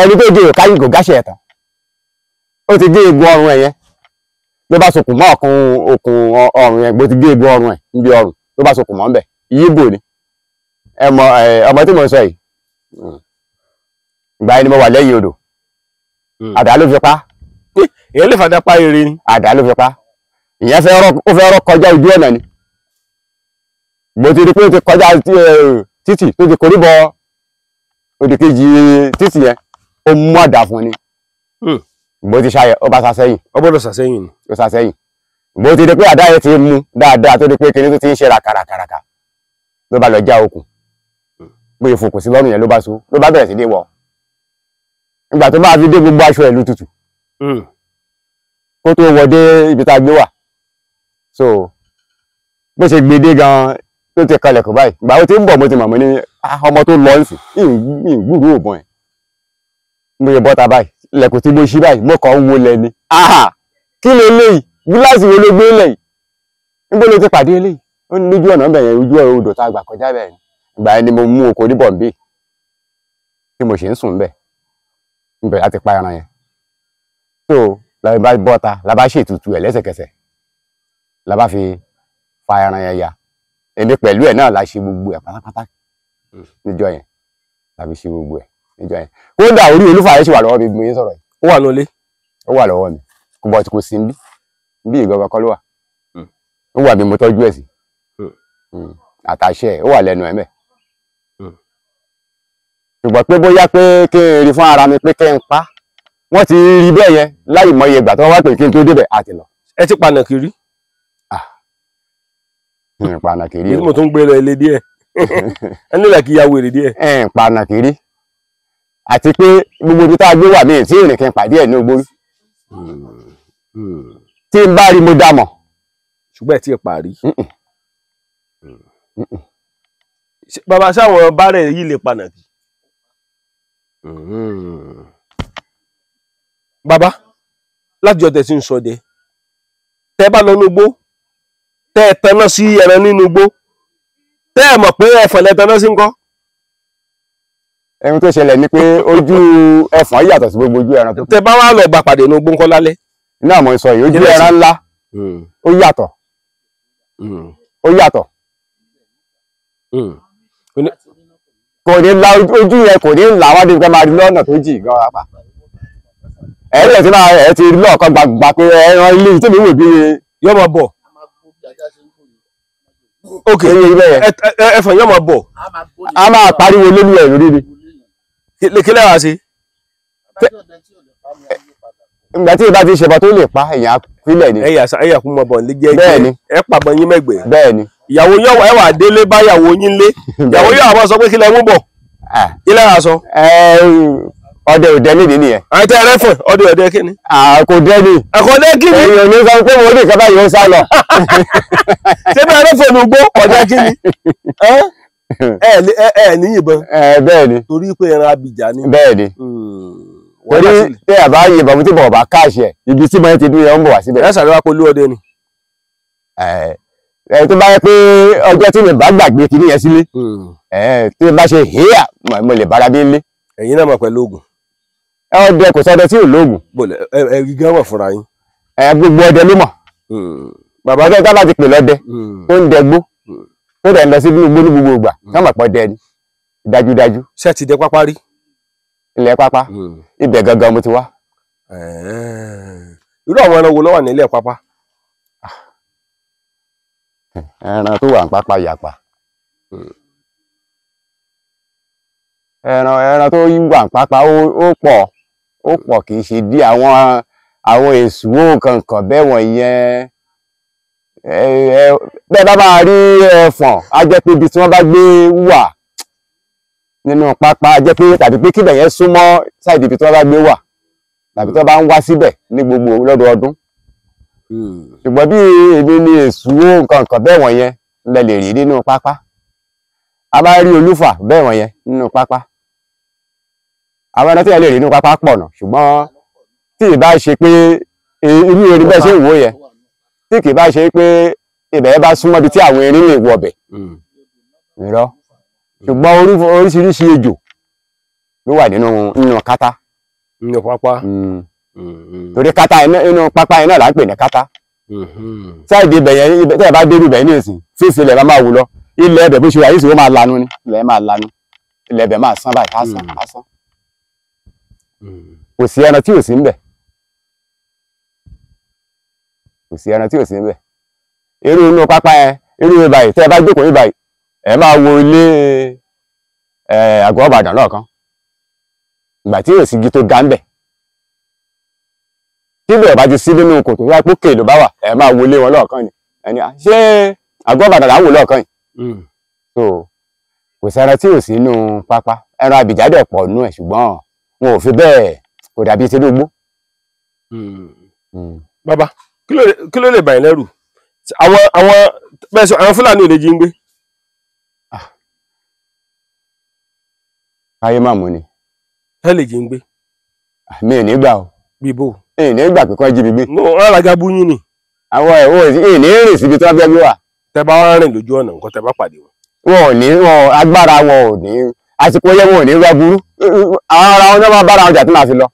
ẹni tó gé òkà yìí kò gáṣẹ ẹ̀tàn ó ti gé egun ọrùn ẹ̀ yẹn ló bá sokùn mọ́ ọ̀kun okùn ọrùn yẹn bó ti gé egun ọrùn ẹ̀ níbi ọrùn ló bá sokùn mọ́ ńbẹ̀ yíbò ni ẹ mọ ọmọ tí mo ń sọ yìí ìgbà yẹn ni mo wà lẹ́yìn odò àdá ló fi pa. Ìyẹn lè fàdá pa eré ni. Àdá ló fi pa ìyẹn fẹ́ rọ́ kọjá ojú ọ̀nà ni bó ti rí pé ó ti kọjá títì tó ti korí bọ Òdì kejì títì yẹn ó mú àdá fún ni. Bó ti ṣayẹ ó bá sá sẹ́yìn. Ó gbọ́dọ̀ sá sẹ́yìn ni. Ó sá sẹ́yìn. Bó ti di pé àdá yẹn ti mú dáadáa tó di pé kinní tó ti ń ṣe ràkàràkàràkà ló bá lọ já okùn. Bóyá ìfòkùn sí lọ́rùn yẹn ló bá so ló bá bẹ̀rẹ̀ sí ní wọ̀. Nígbà tó bá fi dé gbogbo aṣọ ìlú tutù kó tó wọ dé ibi tá a gbé wà. So bó ṣe gbé dé gan tó ti kalẹ̀ kò báyìí. Ìgbà ó ti ń bọ̀ mo ti mọ̀ mo ní ọmọ tó lọ nsìn ìgbúrú òbọ̀n ẹ̀. Mo yẹ bọ́ta báyìí lẹ̀kùn tí mo ṣí báyìí mo kàn ń wo lẹ̀ ni. Kí ló léyìí? Gíláàsì wo ló gbé lẹ̀ yìí? Níbo ló ti pàdé eléyìí? Ó ní lójú ọ̀nà bẹ̀yẹn ojú odò tá a gbà kọjá bẹ́ẹ̀ ni. Ìgbà yẹn ni mo mú oko oníbọ̀nbí tí mo ṣe ń sùn bẹ́ẹ̀. Ibẹ̀ láti pa ẹran yẹn. So la bá bọ́ta la bá ṣètùtù ẹ̀ lẹ́sẹ̀kẹsẹ̀ la bá fi fa ẹran yẹn ya. Èmi pẹ̀lú ẹ̀ náà la ṣe gbogbo ẹ̀ pátápátá níjọ́ yẹn. La fi ṣe gbogbo ẹ̀ níjọ́ yẹn. Kódà orí olúfà yẹn ṣì wà lọ́wọ́ mi bí mo yẹn sọ̀rọ̀ yìí. Ó wà nílé. Ó wà lọ́wọ́ mi. Kò bọ̀ tí kò sí níbí. Bí ìgangan kọ́ ló wà. Ó wà bí mo tọ́jú ẹ̀ sí. Àtàṣe ẹ̀ ó wà lẹ́nu ẹ̀ mẹ́. Ṣùgbọ́n pé bóyá pé kí n rí fún ara mi pé kí n pa. Wọ́n ti rí bẹ́ẹ̀ yẹn láì mọye ìgbà tó wá pé kí n tó débẹ̀ àti lọ. Ẹ ti pa nàkìrí. N pa nàkìrí o. Mo tún gbé lọ ilé díẹ̀. Ẹ nílẹ̀ kí ya wèrè díẹ̀. N pa nàkìrí. Àti pé gbogbo ibi tá a gbé wà mí tí ìrìn kí n pàdé ẹ̀ ní ogbórí. Tí n bá rí mo dá mọ̀. Ṣùgbọ́n ẹ ti parí. Bàbá sáwọn bárẹ̀ yìí lè pa nàkì. Bàbá láti ọ̀tẹ̀ tí ń sọdẹ tẹ́ bá lọ núgbó tẹ́ ẹ taná sí ẹran nínú igbó tẹ́ ẹ mọ̀ pé ẹfọ̀n lẹ taná sí ńkọ́. Ẹni tó ṣẹlẹ̀ ni pé ojú ẹfọ̀n yàtọ̀ sí gbogbo ojú ẹran tó kù. Tẹ́ bá wà lọ bá pàdé nínú igbó ńkọ́ lálẹ́. Náà mo sọ yìí ojú ẹran ńlá ó yàtọ̀ ó yàtọ̀ kò ní la ojú yẹn kò ní là wá débi ká máa rí lọ́nà tó jì gan apá. Ẹ̀rọ ti máa ẹ̀ ti rí lọ́ọ̀kan gbàgbà pé ẹran ilé tí mi wò bí. Yóò máa bọ̀. Ok ẹfọ̀n yóò máa bọ̀. A máa pariwo lórí ẹ̀ lórí ni. Kí lẹ́wàá ṣe? Ìgbà tí ìbá ti ṣẹbọ tó lè pa èèyàn pílẹ̀ ni. Ẹ̀yà kún mọ̀ bọ̀ ní jẹ́ Bẹ́ẹ̀ni. Ẹ pàbọ̀ yín mẹ́gbẹ̀ẹ́. Bẹ́ẹ̀ni. Ìyàwó yóò ẹ wà délé bá ìyàwó yín lé. Ìyàwó yóò àwọn sọ pé kí lẹ mú bọ̀. Kí lẹ́wàá sọ? Ọdẹ òdẹ nídìí nìyẹn. Àti ẹ rẹ́fọ̀n ọdẹ òdẹ kí ni? Kò dẹ́ ni. Ẹ̀kọ́ dẹ́ kí ni? Èèyàn ní sọ pé mo ní ìkọ́bá yìí ó sá lọ. Ṣé bí ẹrẹ́fọ̀n ló gbó ọdẹ kí ni? Ẹ ní yìnbọn. Bẹ́ẹ̀ni. Torí pé ẹran abìjà ni. Bẹ́ẹ̀ni. Torí tẹ́ ẹ̀ bá yìnbọn tí bọ̀ bá káàṣì ẹ̀ ibi tí mo ti dún yẹn ń bọ̀ wá síbẹ̀. Ẹ ṣàlùwà polú ọdẹ ni. Ẹ tó bá yẹ pé ọjọ́ tí mi bá gbàgbé kinní yẹn sílé tí mi bá ṣe híyà mo lè bára bí lé. Ẹ̀yin náà mọ̀ pẹ̀lú oògùn. Ọdẹ kò sọdẹ tí ò lóògùn. Ẹ gígán wọ̀ fúnra yín. Ẹ gbogbo ọdẹ ló mọ̀. Bàbá ọdẹ tá bá ti pè lọ́dẹ tó ń dẹgbó tó dẹ̀ ń lọ sí inú igbó ní gbogbo ìgbà ká mọ̀ pọ̀ dẹ ni dájúdájú. Ṣé ti dẹ pápá rí? Ilẹ̀ pápá ibẹ̀ gangan mo ti wá. Irú àwọn ẹran wo ló wà nílẹ̀ pápá? Ẹran tó wà ní pápá yàpá. Ẹran tó wà ní pápá ó pọ̀ ó pọ̀ kì í ṣe dí àwọn àwọn èsùwò kankan bẹ́ẹ̀ wọ̀nyẹn. Bẹ́ẹ̀ bá máa rí ẹfọ̀n á jẹ́ pé ibi tí wọ́n bá gbé wà nínú pápá á jẹ́ pé tàbí pé kíbẹ̀ yẹn súnmọ́ sáìdì ibi tí wọ́n bá gbé wà tàbí tí wọ́n bá ń wá síbẹ̀ ní gbogbo lọ́dọọdún. Ṣùgbọ́n bí èmi ni èsùwò nǹkan bẹ́ẹ̀ wọ̀nyẹn lẹ lè rí nínú pápá. A máa rí olúfà bẹ́ẹ̀ wọ̀nyẹn nínú pápá. Àwọn ẹran tí ẹ lè rí nínú pápá pọ̀ nà ṣùgbọ́n tí ì bá ṣe pé irú erin bẹ́ẹ̀ ṣe ń wò yẹn tí kì í bá ṣe pé ibẹ̀ yẹn bá súnmọ́ ibi tí àwọn erin lè wọbẹ̀ irọ́. Ṣùgbọ́n oríṣiríṣi ejò ló wà nínú kátá. Nínú pápá. Torí kátá inú pápá yẹn náà là ń pè ní kátá. Sáìdì ibẹ̀ yẹn tẹ́ ẹ bá dérú ibẹ̀ ní ìsìn fífi ilẹ̀ máa wù lọ ilẹ̀ ibẹ̀ bó ṣe wà yìí sì ó máa lanu ni ilẹ̀ máa lanu ilẹ̀ ibẹ̀ máa sán báyìí á sán á sán. Kò sí ẹran tí ò sí ń bẹ̀. Kò sí ẹran tí ò sí ń bẹ̀. Irú inú pápá yẹn irú ibà yìí tẹ́ ẹ bá jókòó ibà yìí ẹ máa wo ilé àgọ́ Ìbàdàn lọ́ọ̀kan. Ìgbà tí yóò sí igi tó ga ń bẹ̀, tí bẹ̀rẹ̀ bá ti sí nínú kòtò wá pókè ló bá wà, ẹ̀ máa wọlé wọn lọ́ọ̀kan ni. Ẹni ṣé àgọ́ Ìbàdàn là ń wò lọ́ọ̀kan yìí? So kò sẹ́ran tí ò sí inú pápá. Ẹran àbìjà dẹ̀ pọ̀ nú ẹ̀, ṣùgbọ́n wọn ò fi bẹ́ẹ̀, kò dàbí Tinubu. Bàbá, kí ló lè bà yín lẹ́rù? Àwọn bẹ́ẹ̀ sọ, àwọn Fúlàní ò lè jí ń gbé. Káyé má mú ni. Ẹ lè jí ń gbé. Mi ò ní gbà o. Bíbó. Mi ò ní gbà pé kán jí mi gbé. No, alága bú yín ni. Àwọn ẹ̀wọ̀n ì ní rìn síbi tí wọ́n fẹ́ gbé wà. Tẹ bá wá rìn lójú ọ̀nà nǹkan tẹ bá pàdé wọn. Wọn ò ní wọn agbára wọn ò ní àsìkò yẹ wọn ò ní rẹ burú. Àwọn ara wọn náà máa bára wọn jà tí màá fi lọ.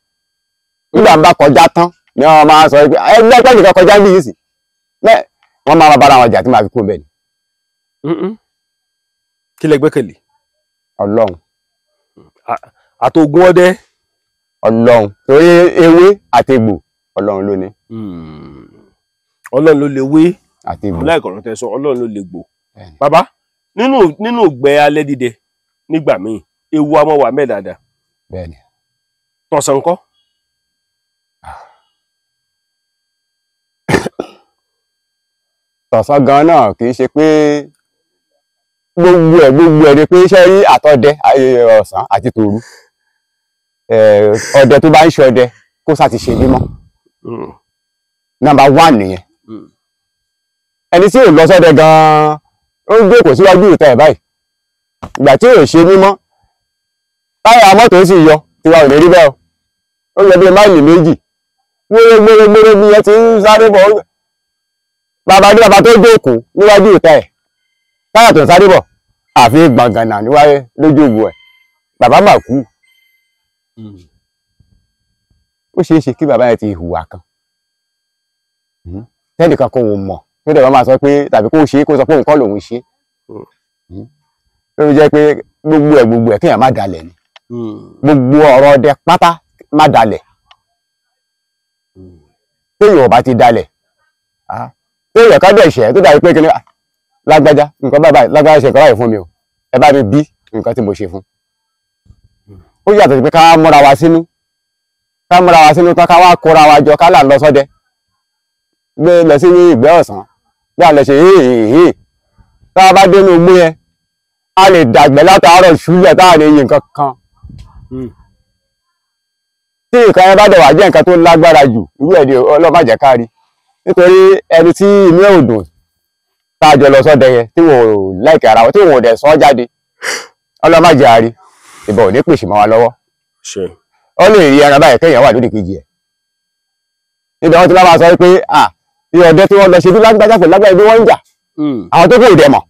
Nígbà bá kọjá tán ni wọn máa sọ pé ẹgbẹ́ pẹ́ nìkan kọjá bí yìí sì. Wọ́n máa bára wọn jà tí màá fi kú bẹ́ẹ̀ ni. Kí lẹ gbẹ́kẹ̀lé? Ọlọ́run. Àtògùn ọdẹ. Ọlọ́run, torí ewé àtegbò Ọlọ́run ló ní. Ọlọ́run ló lè wé àtegbò. Láìkọ̀rọ̀ tẹ sọ, Ọlọ́run ló lè gbò. Bàbá, nínú ìgbẹ́ alẹ́ dídẹ nígbà míì, ewu a máa wà mẹ́ dáadáa. Bẹ́ẹ̀ni. Tọ̀sán ńkọ́? Tọ̀sán gan náà kì í ṣe pé gbogbo ẹ̀ ni pé iṣẹ́ rí àtọdẹ ọ̀sán àti tòru. Ọdẹ tó bá ń ṣọdẹ kó sá ti ṣe mímọ́. Nọ́mbà 1 nìyẹn. Ẹni tí ò lọ sọ́dẹ gan-an ó ń jókòó síwájú ìta ẹ̀ báyìí. Ìgbà tí ò ṣe mímọ́, táyà mọ́tò sì yọ, tiwa ò ní rí bẹ́ẹ̀ o. Ó yọ bí máìlì 2. Gbére bí ẹ ti ń sáré bọ̀. Bàbá ní bàbá tó jókòó níwájú ìta ẹ̀, táyà tó ń sáré bọ̀, àfi gbọ̀ngànà níwáyé lójú ògùn ẹ̀. Bàbá mà kú. Ó ṣeé ṣe kí bàbá yẹn ti hùwà kan tẹ́nìkan kò mọ̀, tó dẹ̀ wọ́n máa sọ pé tàbí kó ṣe é kó sọ pé òun kọ́ lòun ṣe. Ló fi jẹ́ pé gbogbo ẹ̀ kéèyàn má dalẹ̀ ni. Gbogbo ọ̀rọ̀ ọdẹ pátá má dalẹ̀. Téèyàn ò bá ti dalẹ̀, téèyàn ká dẹ̀ ṣẹ̀ tó dàbí pé kíni lágbájá nǹkan báyìí lágbájá ṣe nǹkan báyìí fún mi o, ẹ bá mi bí nǹkan tí mo ṣe fún. Ó yàtọ̀ sí pé ká múra wa sínú, tán ká wá kóra wa jọ ká là ń lọ sọ́dẹ, gbé lọ sí ìgbẹ́ ọ̀sán, bí a lọ ṣe híhìhì. Tá a bá dénú igbó yẹn, a lè dàgbẹ́ látàárọ̀ ṣúlẹ̀ tá a lè yin nǹkan kan. Tí nǹkan yẹn bá dẹ̀ wá jẹ́ nǹkan tó lágbára jù, irú ẹ̀ ni Ọlọ́run má jẹ́ ká rí. Nítorí ẹni tí inú ẹ̀ ò dùn tá a jọ lọ sọ́dẹ yẹn, tí wọn ò láìkẹ́ ara wọn, tí wọn ò dẹ̀ sọ jáde, Ọlọ́run má jẹ́ a rí, ìbọn ò ní pèsè mọ́ wa lọ́wọ́. Ó lè rí ẹran báyìí kéèyàn wà lódì kejì ẹ̀. Níbi àwọn tí wọ́n máa sọ pé à bí ọdẹ tí wọ́n lọ ṣe bí lágbájá pẹ̀lú lágbájá bí wọ́n ń jà, àwọn tó kù ò dẹ̀ mọ̀.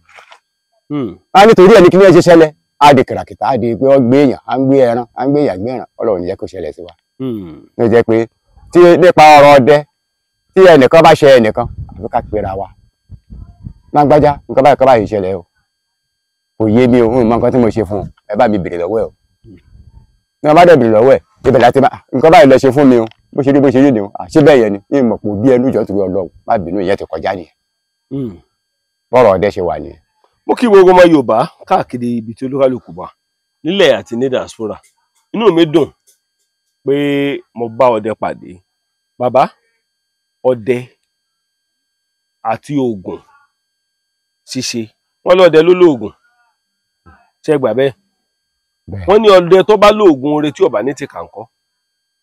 Wọ́n á nítorí ẹni kí ní ẹ ṣe ṣẹlẹ̀, á di kìràkìtà, á di pé wọ́n gbé èèyàn, á ń gbé ẹran, á ń gbé èèyàn gbé ẹran, Ọlọ́run ní jẹ́ kó ṣẹlẹ̀ sí wa. Ló jẹ́ pé tí nípa ọ̀rọ̀ ọdẹ, tí ẹnìkan bá ṣe ẹnìkan, àbí ká pera wa. Lágbájá nǹkan báyìí kan báyìí ṣẹlẹ̀ o, kò yé mi o, n mọ nǹkan tí mo ṣe fún un, ẹ bá mi bèrè lọ́wọ́ ẹ o. Ní wọn bá dẹ̀ bèrè lọ́wọ́ ẹ̀, ibẹ̀ láti máa nǹkan báyìí lọ ṣe fún mi o, bó ṣe rí ni o, àṣé bẹ́ẹ̀ yẹn ni, ìmọ̀ pò bí ẹnu ìjọ torí Ọlọ́run, má bínú, ìyẹn ti kọjá nìyẹn. Bọ́rọ̀ ọdẹ ṣe wà nìyẹn. Mo kí gbogbo ọmọ Yorùbá káàkiri ibi tí olúkálùkù wà nílẹ̀ àti ní diaspora. Inú mi dùn pé mo bá ọdẹ pàdé. Bàbá, ọdẹ àti oògùn ṣíṣe, wọ́n lọ́dẹ ló lóògùn, ṣé gbà bẹ́ẹ̀? Wọ́n ní ọdẹ tó bá lóògùn oore tí ó bá ní ti kàǹkọ́,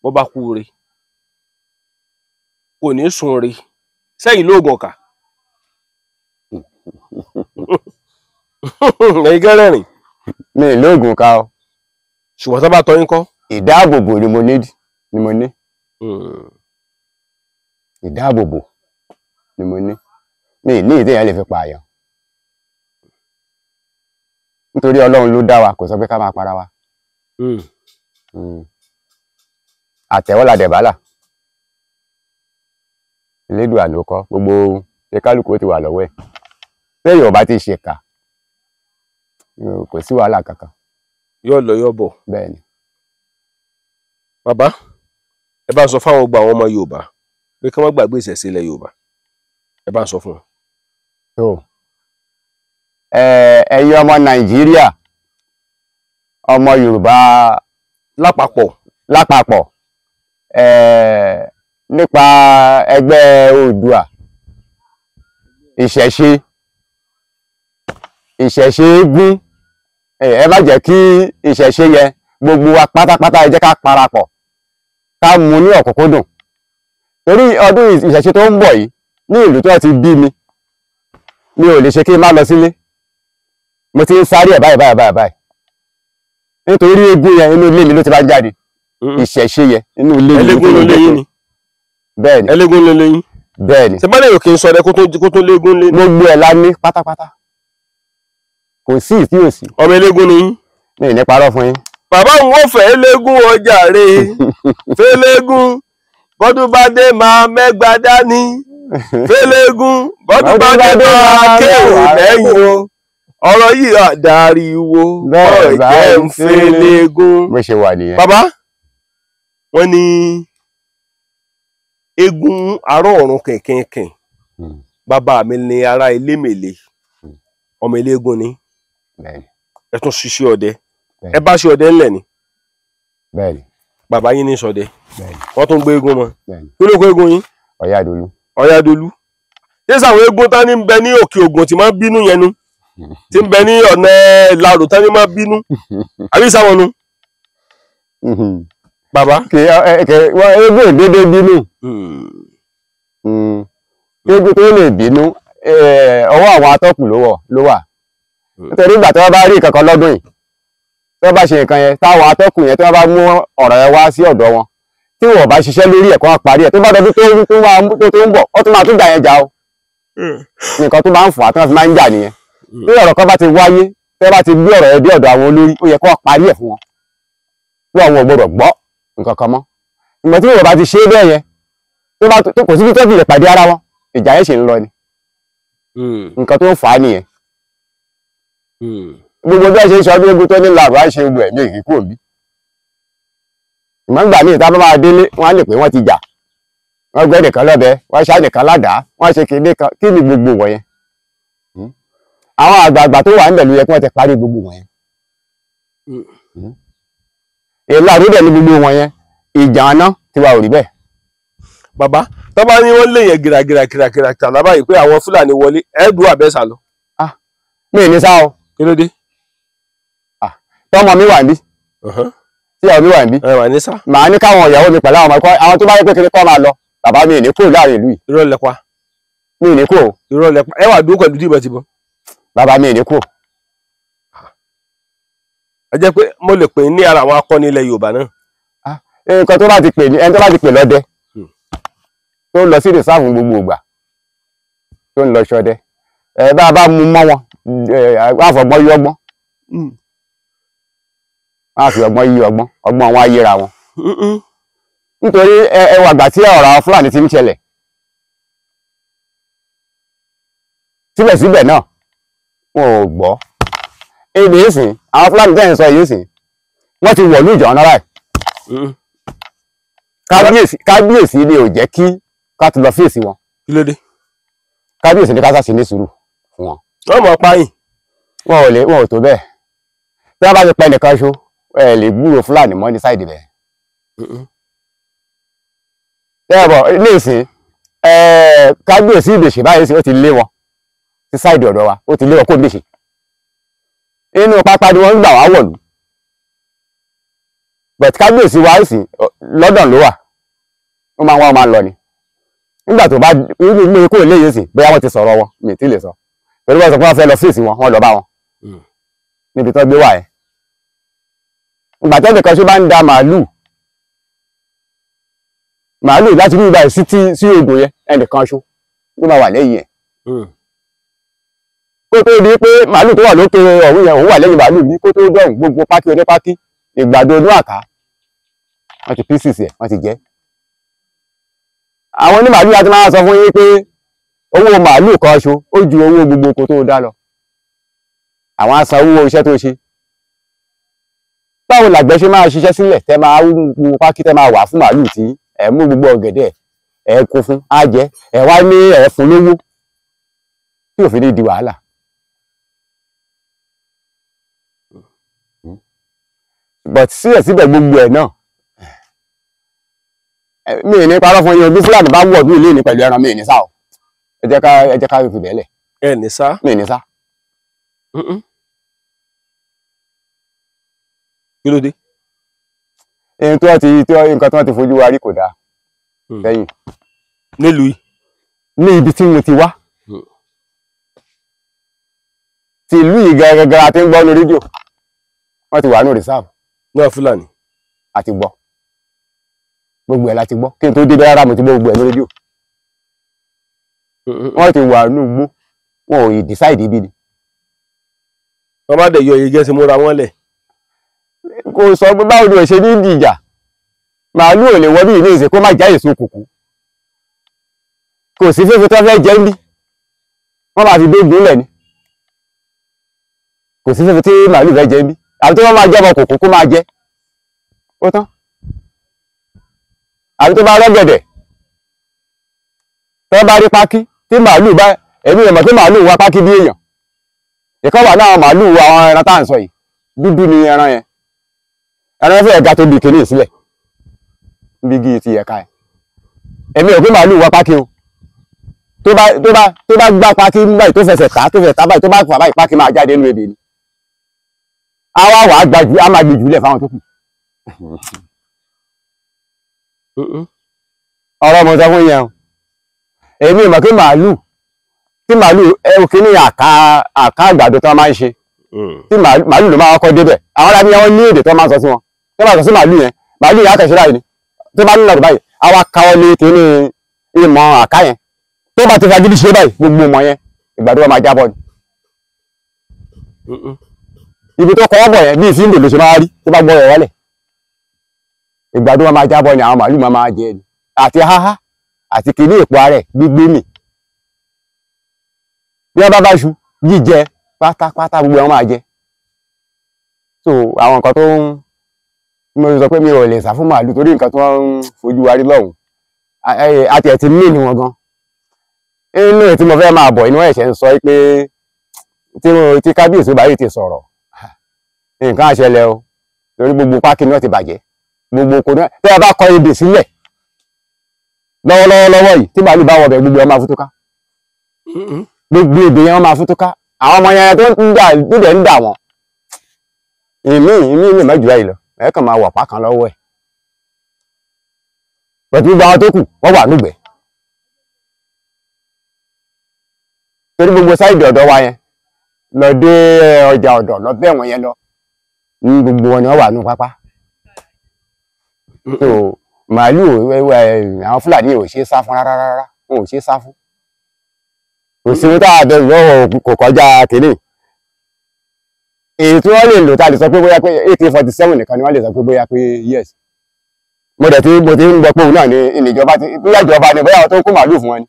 bó bá kú oore kò ní sun oore. Sẹ́yìn lóògùn ọ̀kà. Ẹ̀yin gẹ́rẹ́rìn. Mi ì lóògùn ká o. Ṣùgbọ́n tó bá tọ́ yín kọ́. Ìdáàbòbò ni mo ní. Ìdáàbòbò ni mo ní. Mi ì ní ìdíyàn lè fi pààyàn. Nítorí Ọlọ́run ló dá wa, kò sọ pé ká máa para wa. Àtẹ̀wọ́lá dẹ̀bálà. Elédùà ló kọ́, gbogbo ṣe kálukú ó ti wà lọ́wọ́ ẹ̀. Téèyàn ò bá ti ṣèkà, kò sí wàhálà kankan. Yóò lọ yóò bọ̀. Bẹ́ẹ̀ni. Bàbá, ẹ bá ń sọ fáwọn gbogbo àwọn ọmọ Yorùbá pé kí wọ́n gbàgbé ìṣẹ̀ṣe ilẹ̀ Yorùbá. Ẹ bá ń sọ fún wọn. Tó ẹ̀yin ọmọ Nàìjíríà, ọmọ Yorùbá lápapọ̀, Lápapọ̀, nípa ẹgbẹ́ Oòduà, ìṣẹ̀ṣe ìṣẹ̀ṣe eégún, ẹ má jẹ́ kí ìṣẹ̀ṣe yẹn, gbogbo wa pátápátá ẹ jẹ́ ká parapọ̀, ká mú ní ọ̀kúnkúndùn, torí ọdún ìṣẹ̀ṣe tó ń bọ̀ yìí ní ìlú tó ti bí mi, mi ò lè ṣe kí n má lọ sílé. Mo ti ń sáré ẹ̀ báyìí báyìí báyìí báyìí, nítorí eégún yẹn inú ilé mi ló ti bá ń jáde. Ìṣẹ̀ṣe yẹn inú ilé mi ló ti Ẹlẹ́gún ló ń léyìn jáde. Ni Bẹ́ẹ̀ ni. Ẹlẹ́gún ló léyìn? Bẹ́ẹ̀ ni. Ṣe bá lè kí n sọdẹ kó tó léégún lé ní? Gbogbo ẹ̀ la ní pátápátá, kò sí ìtí ò sí. Ọmọ eléégún ni yín? Mi ì ní parọ́ fún yín. Bàbá òun ò fẹ́ léégún ọjà rè fẹ́lẹ́gún, bọ́dún bá dé máa mẹ́gbàá dání fẹ́lẹ́gún, bọ́dún bá dé máa kéwù lẹ́yìn o, ọ̀rọ̀ yìí àdàríwo. Bẹ́ẹ̀ bá ọ̀jẹ̀ ń ń fẹ́lẹ́gún. Bó ṣe wà nìyẹn. Bàbá, wọ́n ní eégún arọ́ ọ̀run kẹ̀kẹ̀kẹ̀. Bàbá mi ní ará Elémèlè. Ọmọ eléégún ni? Bẹ́ẹ̀ni. Ẹ tún ṣiṣẹ́ ọdẹ? Bẹ́ẹ̀ni. Ẹ bá ṣe ọdẹ ńlẹ̀ ni? Bẹ́ẹ̀ni. Bàbá yín ní ṣọdẹ? Bẹ́ẹ̀ni. Wọ́n tún gbé eégún mọ́? Bẹ́ẹ̀ni. Kí ló kó eégún yín? Ọ̀yádolú. Ọ̀yádolú. Ṣé sàwọn eégún tán ní ń bẹ ní Òkè Ògùn tí máa ń bínú yẹn nu, tí ń bẹ ní ọ̀nà Ìlarò tán ní máa ń bínú, àbí sáwọn nu, bàbá? Kì í kì í wọ́n eégún ìdédé bínú. Eégún tó lè bínú, ọwọ́ àwọn atọ́kùn ló wà, nítorí ìgbà tí wọ́n bá rí nǹkan kan lọ́dún yìí, tí wọ́n bá ṣe nǹkan yẹn, táwọn atọ́kùn yẹn tí wọ́n bá mú ọ̀rọ̀ yẹn wá sí ọ̀dọ̀ wọn, tí wọ́n bá ṣiṣẹ́ lórí ẹ̀ kó wọ́n parí ẹ̀, tó bá dọdún tó máa tó ń bọ̀, ó tún máa tún jà yẹn jà o. Nǹkan tó máa ń fà á tí wọ́n fi máa ń jà nìyẹn. Tí ọ̀rọ̀ kan bá ti wáyé, tí wọ́n bá ti gbé ọ̀rọ̀ yẹn dé ọ̀dọ̀ àwọn olórí, ó yẹ kó wọ́n parí ẹ̀ fún wọn bí àwọn ò gbọdọ̀ gbọ́ nǹkan kan mọ́. Ìgbà tí wọ́n bá ti ṣe é bẹ́ẹ̀ yẹn, tó bá tó kò síbi tó fi lè pàdé ara wọn, ìjà yẹn ṣì ń lọ ni. Nǹkan tó ń fà á nìyẹn. Gbogbo bí wọ́n ṣe ń sọ ọdún eégún tó ní làrú á ṣe gbogbo ẹ̀mí èyí kúrò bí. Ìmọ̀ nígbà míì tá a bá máa délé, wọ́n á lè pé wọ́n ti jà, wọ́n gbẹ́ nìkan lọ́bẹ, wọ́n ṣá nìkan ládàá, wọ́n ṣe kinní kan. Kí ni gbogbo wọ̀nyẹn? Àwọn àgbààgbà tó wà níbẹ̀ ló yẹ kí wọ́n ti parí gbogbo wọ̀nyẹn. Ìlàrú dẹ̀ ní gbogbo wọ̀nyẹn, ìjà àná tiwa ò rí bẹ́ẹ̀. Bàbá, tó bá ní wọ́n lè yẹn gìràgìrà gìràgìrà tàlà báyìí pé àwọn Fúlàní wọlé, ẹ̀ẹ́dùn àbẹ́sà lọ? Mi ì ní sá o. Kí ló dé? Tọmọ mi wà níbí, tíyàwó mi wà níbí, Ẹ wà ní sá. Màá ní káwọn ìyàwó mi pẹ̀lú àwọn ọmọ ẹ̀kọ́, àwọn tó bá yẹ pé kí ni kọ́ máa lọ. Bàbá, mi ì ní kúrò láàrin ìlú yìí. Irọ́ lẹ pa. Mi ì ní kúrò. Irọ́ lẹ pa. Ẹ wà dúró pẹ̀lú tìbọ̀tìbọ̀? Bàbá, mi ì ní kúrò. Ẹ jẹ́ pé mo lè pè ní ara àwọn akọni ilẹ̀ Yorùbá náà. Nǹkan tó bá ti pè ní ẹni tó bá ti pè lọ́dẹ, tó ń lọ sí rìsáàfù gbogbo ìgbà, tó ń lọ ṣọdẹ, ẹ bá a bá mú mọ́ wọn, ẹ á fọgbọ́n yí ọgbọ́n, wọ́n á fi ọgbọ́n yí ọgbọ́n, ọgbọ́n wọn á yíra wọn, nítorí ẹ wà gbà tí ọ̀rọ̀ àwọn Fúlàní ti ń ṣẹlẹ̀, síbẹ̀síbẹ̀ náà wọn ò gbọ́. Ebi ìsìn àwọn Fúlàní tẹ̀ ń sọ yìí sìn, wọ́n ti wọ̀lú ìjọ náà báyìí. Kábíyèsí, kábíyèsí ni ò jẹ́ kí ká ti lọ fèsì wọn. Kí ló dé? Kábíyèsí ní ká sá sí ní sùúrù fún wọn. Wọ́n mọ̀ páyìn. Wọn ò lè, wọn ò tó bẹ́ẹ̀. Tí wọ́n bá ti pa ẹnìkan ṣo, ẹ lè gbúrò Fúlàní mọ́ ní side bẹ́ẹ̀. Ẹ bọ̀ ní ìsìn, ẹ kábíyèsí Ìbèṣè báyìí sí, ó ti lé wọn sí side ọ̀dọ̀ wa, ó ti lé wọn kó Ìbèṣè. Inú pápá ni wọ́n ń gbà wá wọ̀lú, but kábíyèsí wa sì London ló wà. Ó máa ń wá, ó máa ń lọ ni. Nígbà tó bá irú ilé kúrò léyìí sí, bóyá wọ́n ti sọ̀rọ̀ wọn, mi ì tí ì lè sọ, pẹ̀lú wọ́n sọ pé wọ́n fẹ́ lọ fèsì wọn, wọ́n lọ bá wọn níbi tó gbé wà ẹ́. Ìgbà tẹ́lẹ̀ kan ṣó bá ń da màálù màálù láti rí ibà sí tí sí odò yẹn, ẹnìkan ṣó ló máa wà lẹ́yìn ẹ̀ kó tó di pé màálù tó wà lókè ọ̀hún yẹn, òun wà lẹ́yìn màálù bí kó tó dọ̀hún, gbogbo pákí onípákí, ìgbàdo inú àká, wọ́n ti pieces ẹ̀, wọ́n ti jẹ́. Àwọn onímàálù láti máa sọ fún yín pé owó màálù kan ṣo ó ju owó gbogbo oko tó dá lọ. Àwọn á san owó iṣẹ́ tó ṣe. Báwo làgbẹ̀ ṣe máa ṣiṣẹ́ sílẹ̀, tẹ́ máa wú pákí, tẹ́ máa wà fún màálù, tí ẹ̀ mú gbogbo ọ̀gẹ̀dẹ̀ ẹ̀ kó fún á jẹ, ẹ̀ wá ní ẹ̀ fún lówó tí òfin ní di wàhálà? But síbẹ̀síbẹ̀ gbogbo ẹ̀ náà, Mi ì ní parọ́ fún yín, bí Fúlàní bá wọ̀ bí ilé ní pẹ̀lú ẹran, mi ì ní sá o. Ẹ jẹ́ ká fi bẹ́ẹ̀ lẹ̀. Ẹ ní sá. Mi ì ní sá. Kí ló dé? Ẹni tí wọ́n ti tí wọ́n nǹkan tí wọ́n ti fojú wa rí kò dáa sẹ́yìn. Nílùú yìí? Ní ibi tí mo ti wá. Ti ìlú yìí gẹ́gẹ́gẹ́ a ti ń gbọ́ ní rédíò, wọ́n ti wà ní reserve. Náà Fúlàní. Àti gbọ́ gbogbo ẹ̀ láti gbọ́. Kí n tó débẹ̀ rárá, mo ti gbọ́ gbogbo ẹ̀ ní rédíò. Wọ́n ti wà ní igbó, wọn ò decide ibi ni. Wọ́n bá dẹ̀ yọ iye gẹ́sẹ̀ múra wọn lẹ̀. Kò sọ pé báwo ni ò ṣe ní ìdìjà. Màálù ò lè wọ bí ìlú ìsìn kó má já èso kòkó. Kò sí fífi tó fẹ́ jẹ́ ń bí, wọ́n máa fi dé ìgbélẹ̀ ni. Kò sí fífi tí màálù fẹ́ jẹ́ ń bí, àbí tó bá máa jẹ́ ọmọ kòkó kó máa jẹ ó tán, àbí tó bá rọ́gẹ̀dẹ̀, tó bá rí pákí tí màálù bá, èmi ò mọ̀ pé màálù wá pákí bí èèyàn. Ìkan wà náà, màálù, àwọn ẹran tá à ń sọ yìí, dúdú ni ẹran yẹn. Ẹran yẹn fẹ́ẹ̀ ga tó bí kìíní sílẹ̀ níbi igi ti ẹ̀ka ẹ̀. Èmi ò pé màálù wá pákí o. Tó bá gbá pákí báyìí, tó fẹsẹ̀ tà, tó fẹsẹ̀ tà báyìí, tó bá fà báyìí, pákí máa jáde nínú ebè ni. Á wá wàá gbájú, á máa gbé jùlẹ̀ fáwọn tó kù. Ọ̀rọ̀ mo sọ fún yẹn o. Èmi ò mọ̀ pé màálù, tí màálù ẹ kíní àká àká àgbàdo tó máa ń ṣe, tí màálù ló máa kọ́ débẹ̀. Àwọn arábí wọn ní èdè tó máa ń sọ sí wọn. Tó bá sọ sí màálù yẹn, màálù yẹn á kẹ̀ṣẹ́ báyìí ni. Tó bá nílò báyìí, á wá káwọ́ lé kíní ìmọ̀ àká yẹn. Tó bá ti fagídí ṣe báyìí, gbogbo ìmọ̀ yẹn, ìgbàdo wọn máa jábọ́ ni. Ibi tó kọ́ bọ̀ yẹn, bíi fíńdò ló ṣe máa rí. Tó bá gbọ́ rẹ̀ wálẹ̀, ìgbàdo wọn máa jábọ́ ni. Àwọn màálù máa máa jẹ ni, àti háhá àti kíní èpo ara ẹ̀ gbígbé mì. Bí wọ́n bá bá ṣu jíjẹ pátápátá, gbogbo wọn máa jẹ. So àwọn nǹkan tó ń mo sọ pé mi ò lè sá fún màálù, torí nǹkan tó ń fojú wa rí lọ́hùn àti ẹ̀ ti mí ni wọn gan. Inú ẹ̀ tí mo fẹ́ máa bọ̀, inú ẹ̀ṣẹ̀ ń sọ pé tí kábíyèsí báyìí ti sọ̀rọ̀, nǹkan á ṣẹlẹ̀ o, torí gbogbo pákí náà ti bàjẹ́, gbogbo oko náà. Tẹ́ ẹ bá kọ ebè sílẹ̀ lọ́wọ́lọ́wọ́ lọ́wọ́ yìí, tí màálù bá wọbẹ̀, gbogbo ẹ̀ máa fún tó ká. Gbogbo ebè yẹn, wọ́n máa fún tó ká. Àwọn ọmọ yẹn tó ń dà tó dẹ̀ ń dà wọ́n, ìmí ìmí mẹ́jọ báyìí lọ, ẹ kàn máa wọ̀ pá kan lọ́wọ́ ẹ̀ pẹ̀lú. Gbogbo àwọn tó kù, wọ́n wà nígbẹ̀ẹ́, torí gbogbo side ọ̀dọ̀ wa yẹn lọ dé ọjà ọ̀dọ̀ lọ bẹ́ẹ̀ wọ́n yẹn lọ ní, gbogbo wọn ni wọ́n wà ní pápá. So màálù, àwọn Fúlàní ò ṣe é sá fún rárá rárá, wọn ò ṣe é sá fún. Kò sí tá a bẹ̀rù lọ́wọ́, kò kọjá kínní èyí tí wọ́n lè lò tá a lè sọ pé bóyá pé AK-47 nìkan ni wọ́n lè sọ pé bóyá pé yes. Mo dẹ̀ tí mo ti ń gbọ́ pé òun náà ni ìjọba ti, bóyá ìjọba ni, bóyá àwọn tó ń kó màálù fún wọn ni.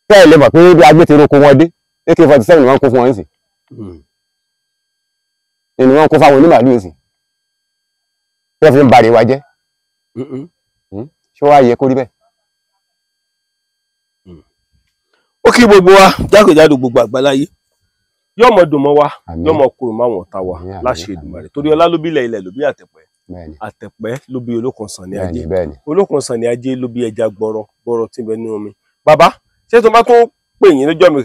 Tẹ́ ẹ lè mọ̀ pé bí agbé ti roko wọn dé, AK-47 ni wọ́n kó fún wọn nísìn, ni wọ́n kó fáwọn onímàálù nísìn tí wọ́n fi ń ba wa jẹ́. Ṣé wàá yẹ kó rí bẹ́ẹ̀? Ó kí gbogbo wa jákèjádò gbogbo àgbáláyé. Yóò mọ dùn mọ́ wa, yóò mọ kúrò máwọn ọ̀tá wa láṣẹ Èdùmàrè, torí ọlá ló bí ilẹ̀, ilẹ̀ ló bí àtẹ̀pẹ́, àtẹ̀pẹ́ ló bí Olókun sàn ní ajé, Olókun sàn ní ajé ló bí ẹja gbọrọ gbọrọ tí ń bẹ nínú omi. Bàbá, ṣé tó bá tún pè yín lọ́jọ́ mi